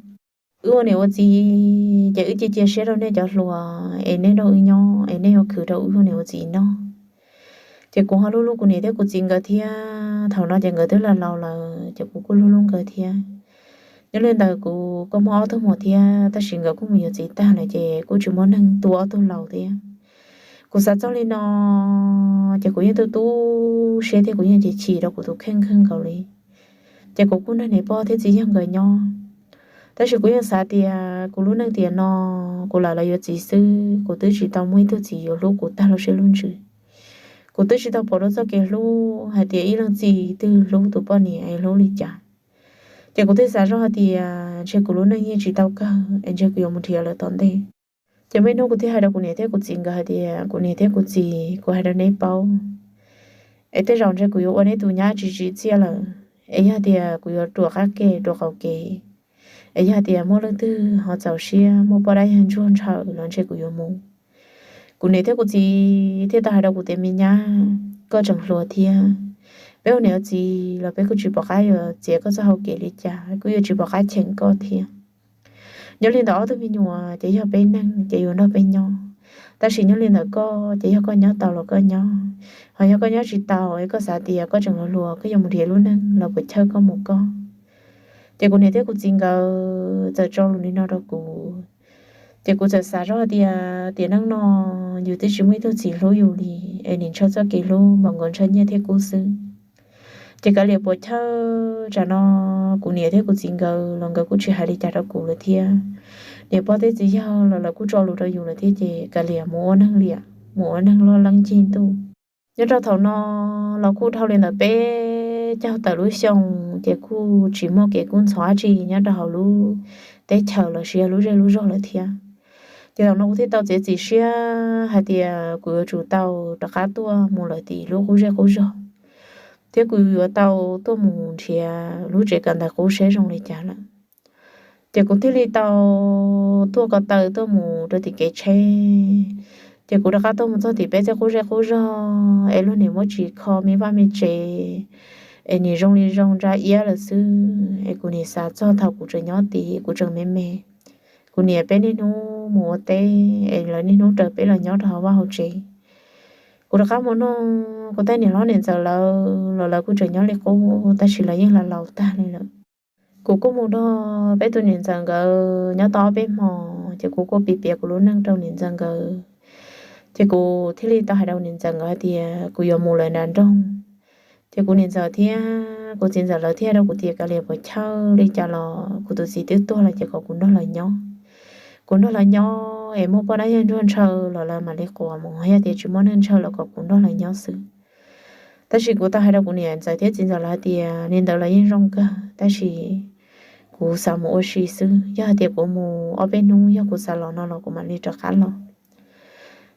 Wb ua niam ua txiv ces wb cia cia siab rau nej cov hluas es nej nrog wb nyob es nej yuav khwv rau wb ua niam ua txiv noj. Ces kuv ho hlub hlub kuv niam thiab kuv txiv nkawd thiab, thaum no ces nkawd twb los laus lawm ces kuv kuj hlub hlub nkawd thiab. Nyob li ntawd kuv kuj muaj ob tug muam thiab tab sis nkawd kuj mus yuav txiv tag lawm ces kuj tsis muaj neeg tu ob tug laus thiab. Kuv xav txog li no ces kuv yeej tu tu siab thiab kuv yeej chim chim rau kuv tus kheej kawg nkaus li. Ces kuv kuj nrog niam pog thiab txiv yawg nkawd nyob. Tab sis kuv yeej xav tias kuv lub neej tiam no kuv lam los yuav txiv xwb, kuv twb tsis tau muaj ib tug txiv yuav hlub kuv tag lub siab lub ntsws. Kuv twb tsis tau pom dua txoj kev hlub hais tias ib leej txiv twg hlub tus poj niam es hlub li cas. Ces kuv thiaj xav zoj hais tias ntshe kuv lub neej yeej tsis tau kawg es ntshe kuv yuav mus nrhiav lawm tom ntej. Ces muaj ib hnub kuv thiaj hais rau kuv niam thiab kuv txiv nkawd hais tias kuv niam thiab kuv txiv, kuv hais rau neb paub es tej zaum ntshe kuv yuav ua neb tus nyab tsis tsim txiaj lawm. Es yog tias kuv yuav ruam qab ke ruam qaum kev, es yog tias muaj leej twg ho txaus siab muaj poj dab yawg ntsuag ntshaw los ntshe kuv yuav mus. Kuv niam thiab kuv txiv thiaj tau hais rau kuv tias me nyab, koj tseem hluas thiab, peb ua niam ua txiv los peb kuj tsis pom qab yuav txiav koj txoj hau kev li cas, kuj yuav tsis pom qab cheem koj thiab. Nyob li ntawm ob tug me nyuam ces yog peb neeg ces yuav nrog peb nyob, tab sis nyob li ntawm koj ces yog koj nyob tau los koj nyob, ho yog koj nyob tsis tau es koj xav tias koj tseem hluas hluas koj yuav mus nrhiav lub neej los puas chawj koj mus koj. Ces kuv niam thiab kuv txiv nkawd txawm tso lus li no rau kuv. Ces kuv txawm xav zoj tias tiam neej no yus twb tsis muaj ib tug txiv hlub yus li, es nim ntshaw txoj kev hlub npaum nkaus ntshaw nyiaj thiab kub xwb. Ces kav liam puas chawj, tsam no kuv niam thiab kuv txiv nkawd los nkawd kuj tsis hais li cas rau kuv lawm thiab. Niam pog thiab txiv yawg los lawv kuj tso lus rau yus lawm thiab ces kav liam mus ua neeg liam, mus ua neeg loj leeb ncig ntuj. Nyob rau thaum no los kuj dhau li ntawm peb caug tawm lub xyoo, ces kuj tsis muaj kev kub ntxhov dab tsi nyob rau hauv lub teb chaws los sis yog lub zej lub zog lawm thiab. Ces thaum no kuv thiaj tau txiav txim siab hais tias kuv yuav tsum tau rov qab tuaj mus lawm tim lub qub zej qub zog, thiab kuv yuav tau tuaj mus nrhiav lub tsev kawm ntawv qub seb zoo li cas lawm. Ces kuv thiaj li tau tuaj ko taw tuaj mus rau tim kev tsheb. Ces kuv rov qab tuaj mus txog tim peb tej qub zej qub zog es luag nim muab tsis kho me vaj me tsev, es nim zoo li zoo ntsa iab lawm xwb. Es kuv nim xav txog thaum kuv tseem nyob tid kuv tseem me me, kuv niam peb niaj hnub mus ua teb es lawv niaj hnub raws peb los nyob rau hauv vaj hauv tsev. Kuv rov qab mus nug kuv tej niam hlob niam ntxawm lawv los lawv kuj tseem nyob li qub tab sis lawv yeej los laus tag li lawm. Kuv kuj mus nrog peb tus niam ntxawm nkawd nyob tau ob peb hmo, ces kuv kuj piav piav kuv lub neej rau niam ntxawm nkawd. Ces kuv thiaj li tau hais rau niam ntxawm nkawd hais tias kuv yuav mus lawm nram nroog. Ces kuv niam ntxawm thiab kuv txiv ntxawm lawv thiaj rau kuv tias kav liam puas chawj li cas los kuv tus txiv twb tuag lawm ces kom kuv nrog lawv nyob. Kuv nrog lawv nyob es muaj poj dab yawg ntsuag ntshaw los lawv mam li quas mus, yog tias tsis muaj neeg ntshaw los kom kuv nrog lawv nyob xwb. Tab sis kuv tau hais rau kuv niam ntxawm thiab txiv ntxawm lawv hais tias li ntawd los yeej zoo kawg, tab sis kuv xav mus ua si xwb, yog hais tias kuv mus ob peb hnub yog kuv xav los no los kuv mam li rov qab los.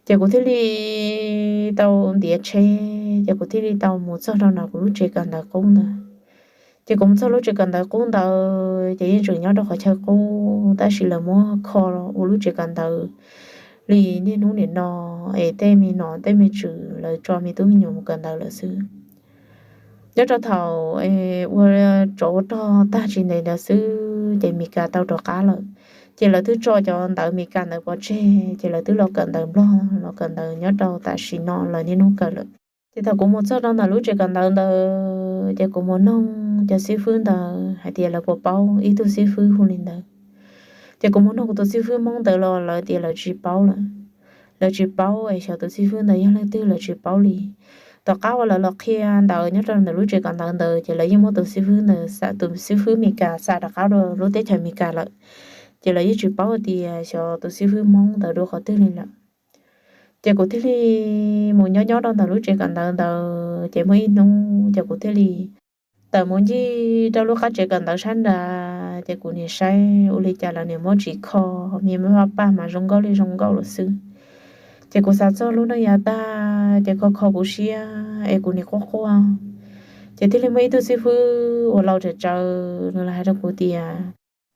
Ces kuv thiaj li tau ntiav tsheb, ces kuv thiaj li tau mus txog rau ntawm kuv lub tsev kawm ntawv qub ntawd. Ces kuv mus txog lub tsev kawm ntawv qub ntawd ces yeej tseem nyob rau qhov chaw qub, tab sis lawv muab kho ua lub tsev kawm ntawv li niaj hnub nim no es tej me nom tej me tswv lawv tso me tub me nyuam mus kawm ntawv lawm xwb. Nyob rau thaum ua tsov ua rog tag tsis ntev ntawd xwb ces Mes Kas tau rov qab lawm. Ces lawv twb tso cov ntawv Mes Kas ntawd pov tseg, ces lawv twb los kawm ntawv Nplog, los kawm ntawv nyob rau tam sim no lawv niaj hnub kawm lawm. Ces thaum kuv mus txog rau ntawm lub tsev kawm ntawv ntawd ces kuv mus noog cov xib fwb ntawd hais tias lawv puas paub ib tug xib fwb hu li ntawd. Ces kuv mus noog kuv tus xib fwb Hmoob ntawd los lawv tias lawv tsis paub lawm. Lawv tsis paub es xyov tus xib fwb ntawd yog leej twg lawv tsis paub li. Tom qab uas lawv los qhia ntawv nyob rau ntawm lub tsev kawm ntawv ntawd ces lawv yeej muab tus xib fwb ntawd xa, tus xib fwb Mes Kas xa rov qab rau lub teb chaws Mes Kas lawm. Ces lawv yeej tsis paub tias xyov tus xib fwb Hmoob ntawd dua qhov twg li lawm. Ces kuv thiaj li mus nyob nyob rau ntawm lub tsev kawm ntawv ntawd ces muaj ib hnub ces kuv thiaj li tawm mus ncig rau lub qab tsev kawm ntawv sab nrad, ces kuv niam saib ua li cas lawv niam muab tsis kho, me me paj paj mas zoo nkauj li zoo nkauj lawm xwb. Ces kuv xav txog lub neej yav tag ces kho kho kuv siab es kuv niam quaj quaj. Ces thiaj li muaj ib tug xib fwb uas laus tsawv tsawv nws los hais rau kuv tias,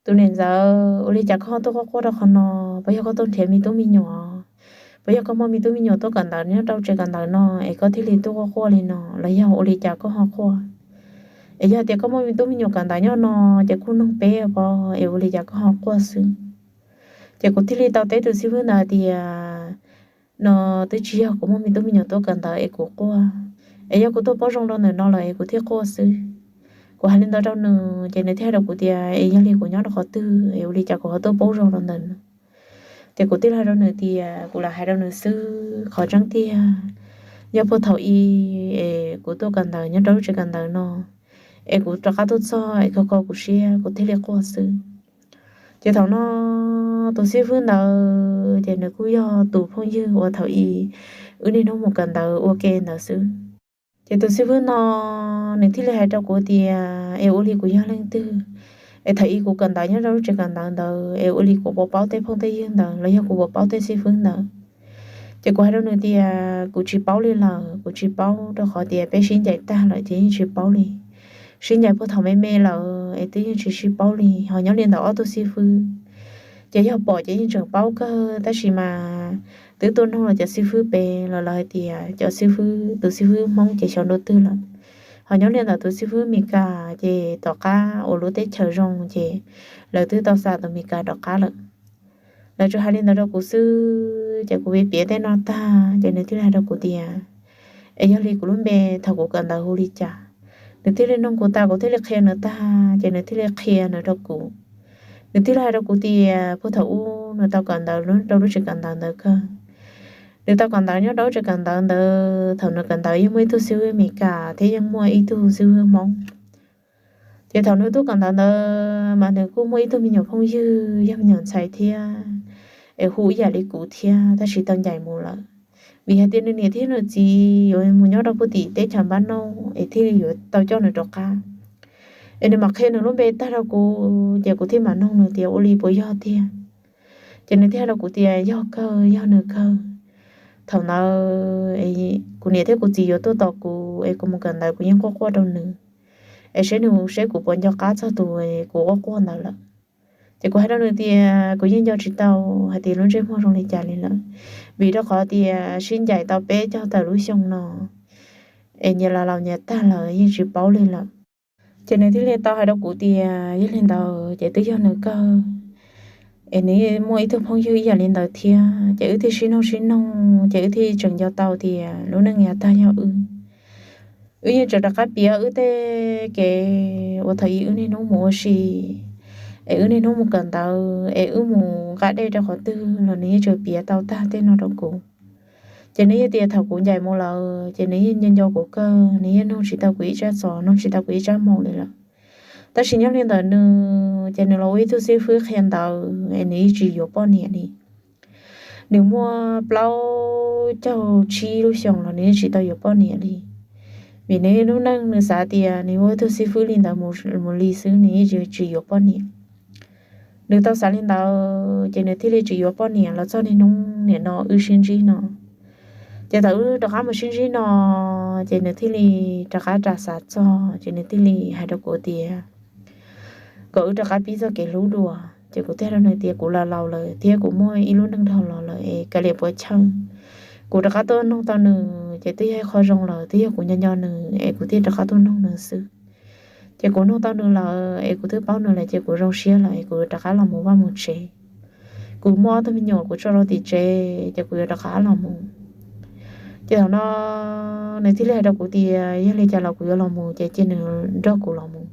tus niam ntxawm, ua li cas koj ho tuaj quaj quaj rau qhov no? Puas yog koj tuaj nrhiav me tub me nyuam? Puas yog koj muaj me tub me nyuam tuaj kawm ntawv nyob rau tsev kawm ntawv no es koj thiaj li tuaj quaj quaj li no, los yog ua li cas koj ho quaj? Es yog tias koj muaj me tub me nyuam kawm ntawv nyob no ces kuj noog peb pov es ua li cas koj ho quaj xwb? Ces kuv thiaj li tau teb tus xib fwb ntawd tias, no twb tsis yog kuv muaj me tub me nyuam tuaj kawm ntawv es kuv quaj, es yog kuv tuaj paub zoo rau ntawm no lawm es kuv thiaj quaj xwb. Kuv hais li ntawd rau nws ces nws thiaj hais rau kuv tias, es yog li kuv nyob rau qhov twg es ua li cas kuv ho tuaj paub zoo rau ntawm no? Ces kuv thiaj li hais rau nws tias kuv lam hais rau nws xwb, qhov tseeb tiag yog puag thaum i es kuv tuaj kawm ntawv nyob rau lub tsev kawm ntawv no es kuv rov qab tuaj txog es kho kho kuv siab kuv thiaj li quaj xwb. Ces thaum no tus xib fwb ntawd ces nws kuj yog tus phooj ywg uas thaum i wb niaj hnub mus kawm ntawv ua ke ntawd xwb. Ces tus xib fwb no nws thiaj li hais rau kuv tias, es ua li kuv yog leej twg es thaum i kuv kawm ntawv nyob rau lub tsev kawm ntawv ntawd es ua li kuv puas paub tej phooj tej ywg ntawd los yog kuv puas paub tej xib fwb ntawd? Ces kuv hais rau nws tias kuv tsis paub li lawm, kuv tsis paub rau qhov tias peb sib ncaim tag lawm ces yeej tsis paub li. Sib ncaim puag thaum me me lawm es twb yeej tsis sib paub li, ho nyob li ntawm ob tug xib fwb ces yog pom ces yeej tseem paub kawg, tab sis mas twb tuaj noog los cov xib fwb pem los lawv hais tias cov xib fwb, tus xib fwb Hmoob ces xyov dua twg lawm. Ho nyob li ntawm tus xib fwb Mes Kas ces tom qab uas lub teb chaws zoo ces lawv twb tau xa tus Mes Kas rov qab lawm. Lawv tsuas hais li ntawd rau kuv xwb ces kuv piav piav tej no tag ces nws thiaj li hais rau kuv tias, es yog li kuv lub npe thaum kuv kawm ntawv hu li cas? Nws thiaj li noog kuv tas kuv thiaj li qhia nws tag ces nws thiaj li qhia nws rau kuv. Nws thiaj li hais rau kuv tias puag thaum ub nws tau kawm ntawv rau lub tsev kawm ntawv ntawd kawg. Nws tau kawm ntawv nyob rau lub tsev kawm ntawv ntawd, thaum nws kawm ntawv yeej muaj ib tug xib fwb Mes Kas thiab yeej muaj ib tug xib fwb Hmoob. Ces thaum nws tuaj kawm ntawv ntawd mas nws kuj muaj ib tug me nyuam phooj ywg yog me nyuam ntxhais thiab, es hu ib yam li kuv thiab tab sis tau ncaim mus lawm. Vim hais tias nws niam thiab nws txiv yuav mus nyob rau puag tim teb chaws Npab Nauj es thiaj li yuav tau coj nws rov qab. Es nws mam qhia nws lub npe tag rau kuv ces kuv thiaj mam noog nws tias ua li puas yog tiag. Ces nws thiaj hais rau kuv tias yog kawg, yog nws kawg. Thaum ntawd kuv niam thiab kuv txiv yuav tuaj tos kuv es kuv mus kawm ntawv kuv yeej quaj quaj rau nws, es seb nws seb kuv puas nco qab txog tus kuv quaj quaj ntawd lawm. Ces kuv hais rau nws tias kuv yeej nco tsis tau hais tias lub ntsej muag zoo li cas li lawm, vim rau qhov tias sib ncaim tau peb caug tawm lub xyoo no es nyias los laus nyias tag lawm yeej tsis paub li lawm. Ces nws thiaj li tau hais rau kuv tias yog li ntawd ces twb yog nws kawg, es nws muaj ib tug phooj ywg ib yam li ntawd thiab ces wb thiaj sib noog sib noog ces wb thiaj tseem nco tau tias lub neej yav tag yog wb. Wb yeej tseem rov qab piav wb tej kev uas thaum ub wb niaj hnub mus ua si, es wb niaj hnub mus kawm ntawv, es wb mus nqa dej rau qhov twg los nws yeej tseem piav tau tag tej no rau kuv. Ces nws yeej tias thaum kuv ncaim mus lawm ces nws yeej nco nco kuv kawg, nws yeej nug tsis tau kuv ib tsab xov, nug tsis tau kuv ib tsab moo li lawm. Tab sis nyob li ntawm nws ces nws los ua ib tug xib fwb qhia ntawv es nws yeej tsis yuav poj niam li. Nws muaj plaub caug tsib lub xyoos los nws yeej tsis tau yuav poj niam li. Vim nws lub neej nws xav tias nws ua ib tug xib fwb li ntawd mus li xwb, nws yeej tsis yuav poj niam. Nws tau xav li ntawd ces nws thiaj li tsis yuav poj niam los txog niaj hnub niam no wb sib ntsib no. Ces thaum wb rov qab mus sib ntsib no, ces nws thiaj li rov qab ras xav txog, ces nws thiaj li hais rau kuv tias kom wb rov qab pib txoj kev hlub dua. Ces kuv thiaj rau nws tias kuv los laus lawm thiab kuv muaj ib lub neej dhau los lawm es kav liam puas chawj. Kuv rov qab tuaj nug tau nws ces twb yog ib qho zoo lawm, twb yog kuv nco nco nws es kuv thiaj rov qab tuaj nug nws xwb. Ces kuv nug tau nws lawm es kuv twb paub nws lawm ces kuv zoo siab lawm es kuv rov qab los mus vaj mus tsev. Kuv muaj ob tug me nyuam kuv tso rau tim tsev ces kuv yuav rov qab los mus. Ces thaum no nws thiaj li hais rau kuv tias yog li cas los kuv yuav los mus ces cia nws nrog kuv los mus.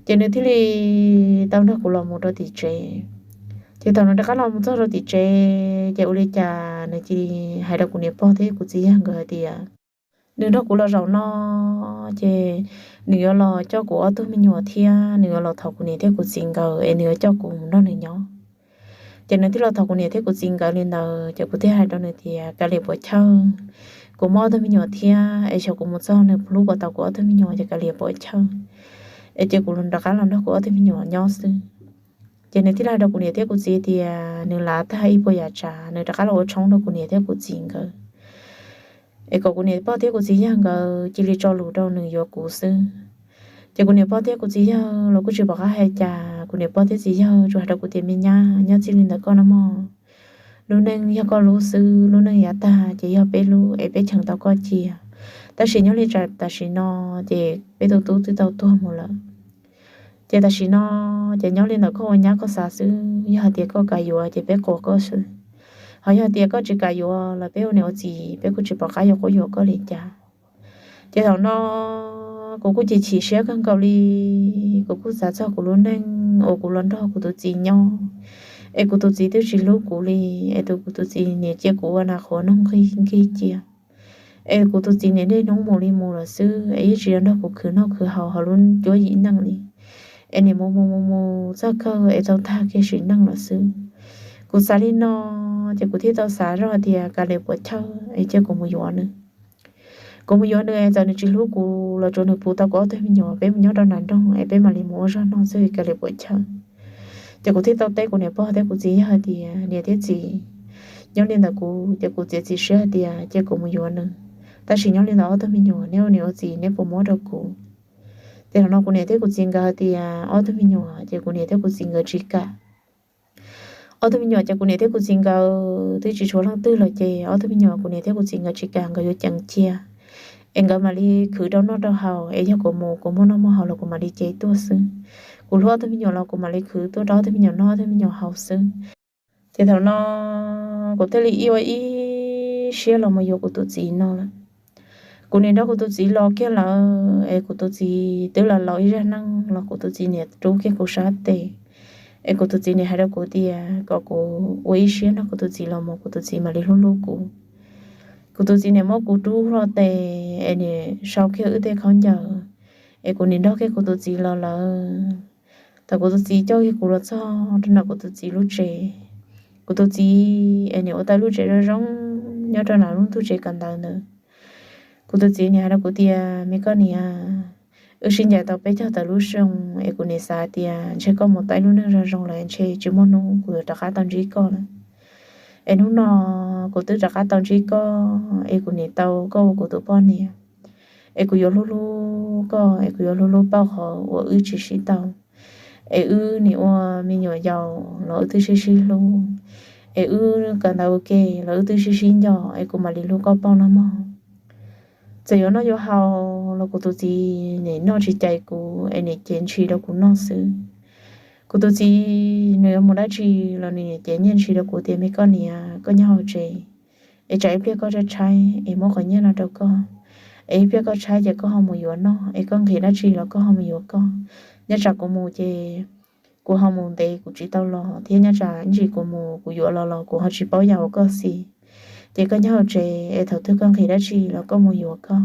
Ces nws thiaj li tau nrog kuv los mus rau tim tsev. Ces thaum nws rov qab los mus txog rau tim tsev ces ua li cas nws cia li hais rau kuv niam pog thiab kuv txiv yawg nkawd hais tias nws nrog kuv los zaum no ces nws yuav los coj kuv ob tug me nyuam thiab nws yuav los thov kuv niam thiab kuv txiv nkawd es nws yuav coj kuv mus nrog nws nyob. Ces nws thiaj los thov kuv niam thiab kuv txiv nkawd li ntawd ces kuv thiaj hais rau nws tias kav liam puas chawj, kuv muaj ob tug me nyuam thiab es xyov kuv mus txog nws hlub puas tau kuv ob tug me nyuam ces kav liam puas chawj, es cia kuv rov qab los nrog kuv ob tug me nyuam nyob xwb. Ces nws thiaj li hais rau kuv niam thiab kuv txiv tias nws lav tag ib puas yam tsav nws rov qab los ua tshoob rau kuv niam thiab kuv txiv nkawd, es kom kuv niam pog thiab kuv txiv yawg nkawd cia li tso lus rau nws yuav kuv xwb. Ces kuv niam pog thiab kuv txiv yawg los kuj tsis pom qab hais cas, kuv niam pog thiab txiv yawg tsuas hais rau kuv tias me nyab, nyob txij li ntawm koj no mog, lub neej yog koj lub xwb, lub neej yav tag ces yog peb lub es peb cheem tau koj cia. Tab sis nyob li tam sim no ces peb tus tub twb tau tuag mus lawm. Ces tam sim no ces nyob li ntawm koj ua nyab koj xav xwb, yog hais tias koj kam yuav ces peb quas koj xwb, ho yog tias koj tsis kam yuav los peb ua niam ua txiv peb kuj tsis pom qab yuav quab yuam koj li cas. Ces thaum no kuv kuj chim chim siab kawg nkaus li, kuv kuj xav txog kuv lub neej uas kuv los nrog kuv tus txiv nyob, es kuv tus txiv twb tsis hlub kuv li, es tus kuv tus txiv niam cia kuv ua nas qhuav noog nkig cia, es kuv tus txiv niam niaj hnub mus li mus lawm xwb es yeej tsis yuav nrog kuv khwv noj khwv haus hauv lub cuab yim neej li, es niam mus mus mus mus txog kawg es tau tag kiag sim neej lawm xwb. Kuv xav li no, ces kuv thiaj tau xav zoj tias kav liam puas chawj es cia kuv mus yuav nws. Kuv mus yuav nws es txawm nws tsis hlub kuv los tsuav nws puv tau kuv ob tug me nyuam peb mus nyob rau nram nroog es peb mam li mus ua zog no xwb kav liam puas chawj. Ces kuv thiaj tau teb kuv niam pog thiab kuv txiv yawg hais tias niam thiab txiv, nyob li ntawm kuv ces kuv txiav txim siab hais tias cia kuv mus yuav nws, tab sis nyob li ntawm ob tug me nyuam neb ua niam ua txiv neb puas muab rau kuv? Ces thaum no kuv niam thiab kuv txiv nkawd hais tias ob tug me nyuam ces kuv niam thiab kuv txiv nkawd tsis kam. Ob tug me nyuam ces kuv niam thiab kuv txiv nkawd twb tsis tshuav leej twg lawm ces ob tug me nyuam kuv niam thiab kuv txiv nkawd tsis kam, nkawd yuav ceev cia, es nkawd mam li khwv rau noj rau haus, es yog kuv mus kuv muaj noj muaj haus los kuv mam li cev tuaj xwb. Kuv hlub ob tug me nyuam los kuv mam li khwv tuaj rau ob tug me nyuam noj ob tug me nyuam haus xwb. Ces thaum no kuv thiaj li ib ua ib siab los mus yuav kuv tus txiv no lawm. Kuv niam nrog kuv tus txiv los kiag lawm es kuv tus txiv twb los laus ib zaj neej los kuv tus txiv niam rub kiag kuv sab tes, es kuv tus txiv niam hais rau kuv tias kom kuv ua ib siab nrog kuv tus txiv los mus kuv tus txiv mam li hlub hlub kuv. Kuv tus txiv niam muab kuv rub hlo tes es niam sau kiag wb tej khaub ncaws, es kuv niam nrog kiag kuv tus txiv los lawm. Thaum kuv tus txiv coj kiag kuv los txog rau nram kuv tus txiv lub tsev, kuv tus txiv es niam ua tau lub tsev zoo zoo nyob rau nram lub ntuj tsev kawm ntawv ntawd. Kuv tus txiv niam hais rau kuv tias me koj niam, wb sib ncaim tau peb caug tawm lub xyoo es kuv niam xav tias ntshe koj mus tau ib lub neej zoo zoo lawm ntshe tsis muaj hnub kuv yuav rov qab tau ntsib koj lawm. Es hnub no kuv twb rov qab tau ntsib koj es kuv niam tau koj ua kuv tus poj niam, es kuv yuav hlub hlub koj es kuv yuav hlub hlub pauj qhov uas wb tsis sib tau. Es wb nim ua me nyuam yaus los wb twb sib sib hlub, es wb kawm ntawv ua ke los wb twb sib sib nco, es kuv mam li hlub koj pauj no mog. Txawm yuav noj yuav haus los kuv tus txiv nim noj tsis cais kuv es nim cev ntshis rau kuv noj xwb. Kuv tus txiv nws yuav mus dab tsi los nws nim cev nyiaj ntshis rau kuv tias me koj niam, koj nyob hauv tsev, es tsam ib pliag koj tshaib tshaib es muab qhov nyiaj no rau koj, es ib pliag koj tshaib ces koj ho mus yuav noj, es koj nqhis dab tsi los koj ho mus yuav koj. Nyob tsam kuv mus ces kuv ho mus ntev kuv tsis tau los, thiab nyob tsam ib ntsis kuv mus kuv yuav los los kuv ho tsis paub yam uas koj xis. Ces koj nyob hauv tsev es thaum twg koj nqhis dab tsi los koj mus yuav koj.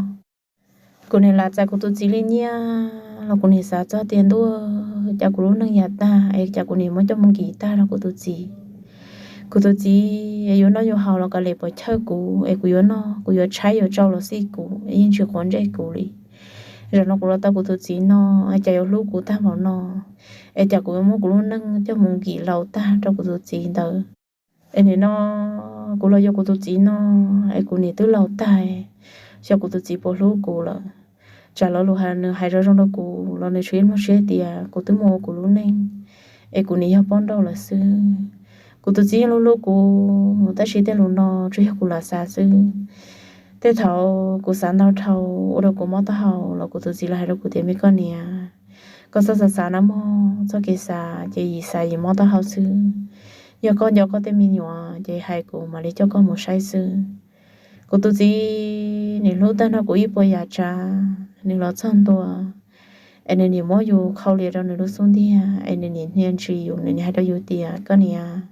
Kuv nim lam txais kuv tus txiv li nyiaj los kuv nim xav txog tias ntuj, cas kuv lub neej yav tag es cas kuv nim muab coj mus nkim tag rau kuv tus txiv. Kuv tus txiv yuav noj yuav haus los kav liam, puas chawj kuv es kuv yuav noj, kuv yuav tshaib yuav tsau los xij kuv, yeej tsis quav ntsej kuv li. Zaum no kuv los tau kuv tus txiv no, cas yuav hlub kuv tag npaum no, es cas kuv yuav muab kuv lub neej coj mus nkim laus tag rau kuv tus txiv ntawd. Es nim no kuv los yuav kuv tus txiv no, es kuv nim twb laus tag, xyov kuv tus txiv puas hlub kuv lawm. Tsam los lus hais nws hais zoo zoo rau kuv los nws tsuas ib muaj siab tias kuv twb mus ua kuv lub neej, es kuv nim yog poj nrauj lawm xwb. Kuv tus txiv yeej hlub hlub kuv, tab sis tej lus no tsuas yog kuv lam xav xwb. Tej thaum kuv xav ntau dhau, ua rau kuv mob taub hau los kuv tus txiv los hais rau kuv tias, me koj niam, koj txhob xav xav na mog, txoj kev xav ces yim xav yim mob taub hau xwb. Yog koj nco koj tej me nyuam ces hais kuv mam li coj koj mus saib xwb. Kuv tus txiv nim hlub tag nrho kuv ib puas yam tsav, nws los txog ntua, es nws nim muab yus khau lias rau nws lub xub ntiag, es nws nim hnia ntsis yus, nws nim hais rau yus tias, koj niam,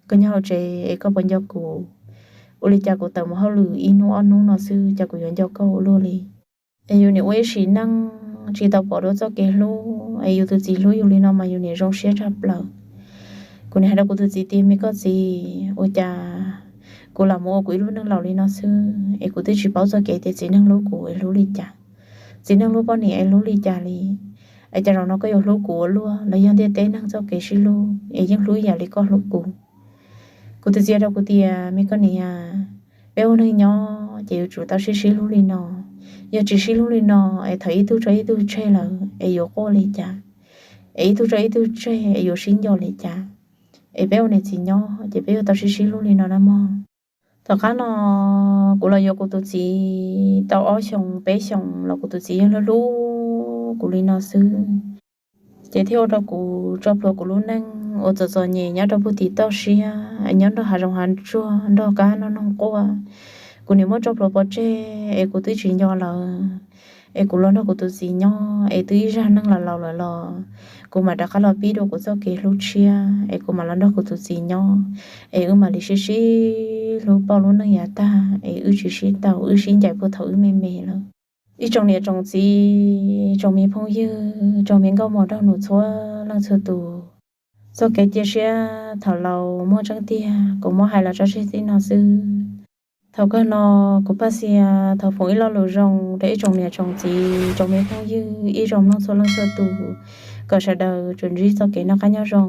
koj nyob hauv tsev es koj puas nco kuv? Ua li cas kuv tawm mus hauj lwm ib hnub ob hnub no xwb, cas kuv yuav nco koj ua luaj li? Es yus nim ua ib sim neej tsis tau pom dua txoj kev hlub, es yus tus txiv hlub yus li no mas yus nim zoo siab tshaj plaws. Kuv nim hais rau kuv tus txiv tias, me koj txiv, ua cas kuv lam mus ua kuv ib lub neej laus li no xwb, es kuv twb tsis paub txoj kev tias txiv neej hlub kuv es hlub li cas, txiv neej hlub poj niam es hlub li cas li. Es cas zaum no koj yuav hlub kuv ua luaj, los yog ntiaj teb neeg txoj kev sib hlub es yeej hlub ib yam li koj hlub kuv? Kuv tus txiv hais rau kuv tias, me koj niam, peb ua neej nyob ces yuav tsum tau sib sib hlub li no. Yog tsis sib hlub li no, es thaum ib tug tso ib tug tseg lawm es yuav quaj li cas? Es ib tug tso ib tug tseg es yuav sib nco li cas? Es peb ua niam txiv nyob ces peb yuav tau sib sib hlub li no na mog. Tom qab no kuv los yuav kuv tus txiv tau ob xyoos peb xyoos los kuv tus txiv yeej hlub hlub kuv li no xwb. Ces thiaj ua rau kuv tso plhuav kuv lub neej uas txom txom nyem nyob rau puag tim toj siab, nyob nrog hav zoov hav tsuag, nrog kab noj noog quaj. Kuv nim muab tso plhuav pov tseg es kuv twb tsis nco lawm. Es kuv los nrog kuv tus txiv nyob es twb ib zaj neej los laus lawm los kuv mam rov qab los pib dua kuv txoj kev hlub tshiab, es kuv mam los nrog kuv tus txiv nyob, es wb mam li sib sib hlub pauj lub neej yav tag, es wb tsis sib tau, wb sib ncaim puag thaum wb me me lawm. Ib tsoom niam tsoom txiv, tsoom me phooj ywg, tsoom me nkauj mos nraug nus txhua leej txhua tus, txoj kev cia siab thaum laus muaj tseeb tiag, kuv muab hais los tso tseg txij no xwb. Thaum kawg no, kuv Paj Xia thov foom ib lo lus zoo rau ib tsoom niam tsoom txiv, tsoom me phooj ywg, ib tsoom mloog txhua leej txhua tus, kom sawv daws tsuas ntsib txoj kev noj qab nyob zoo.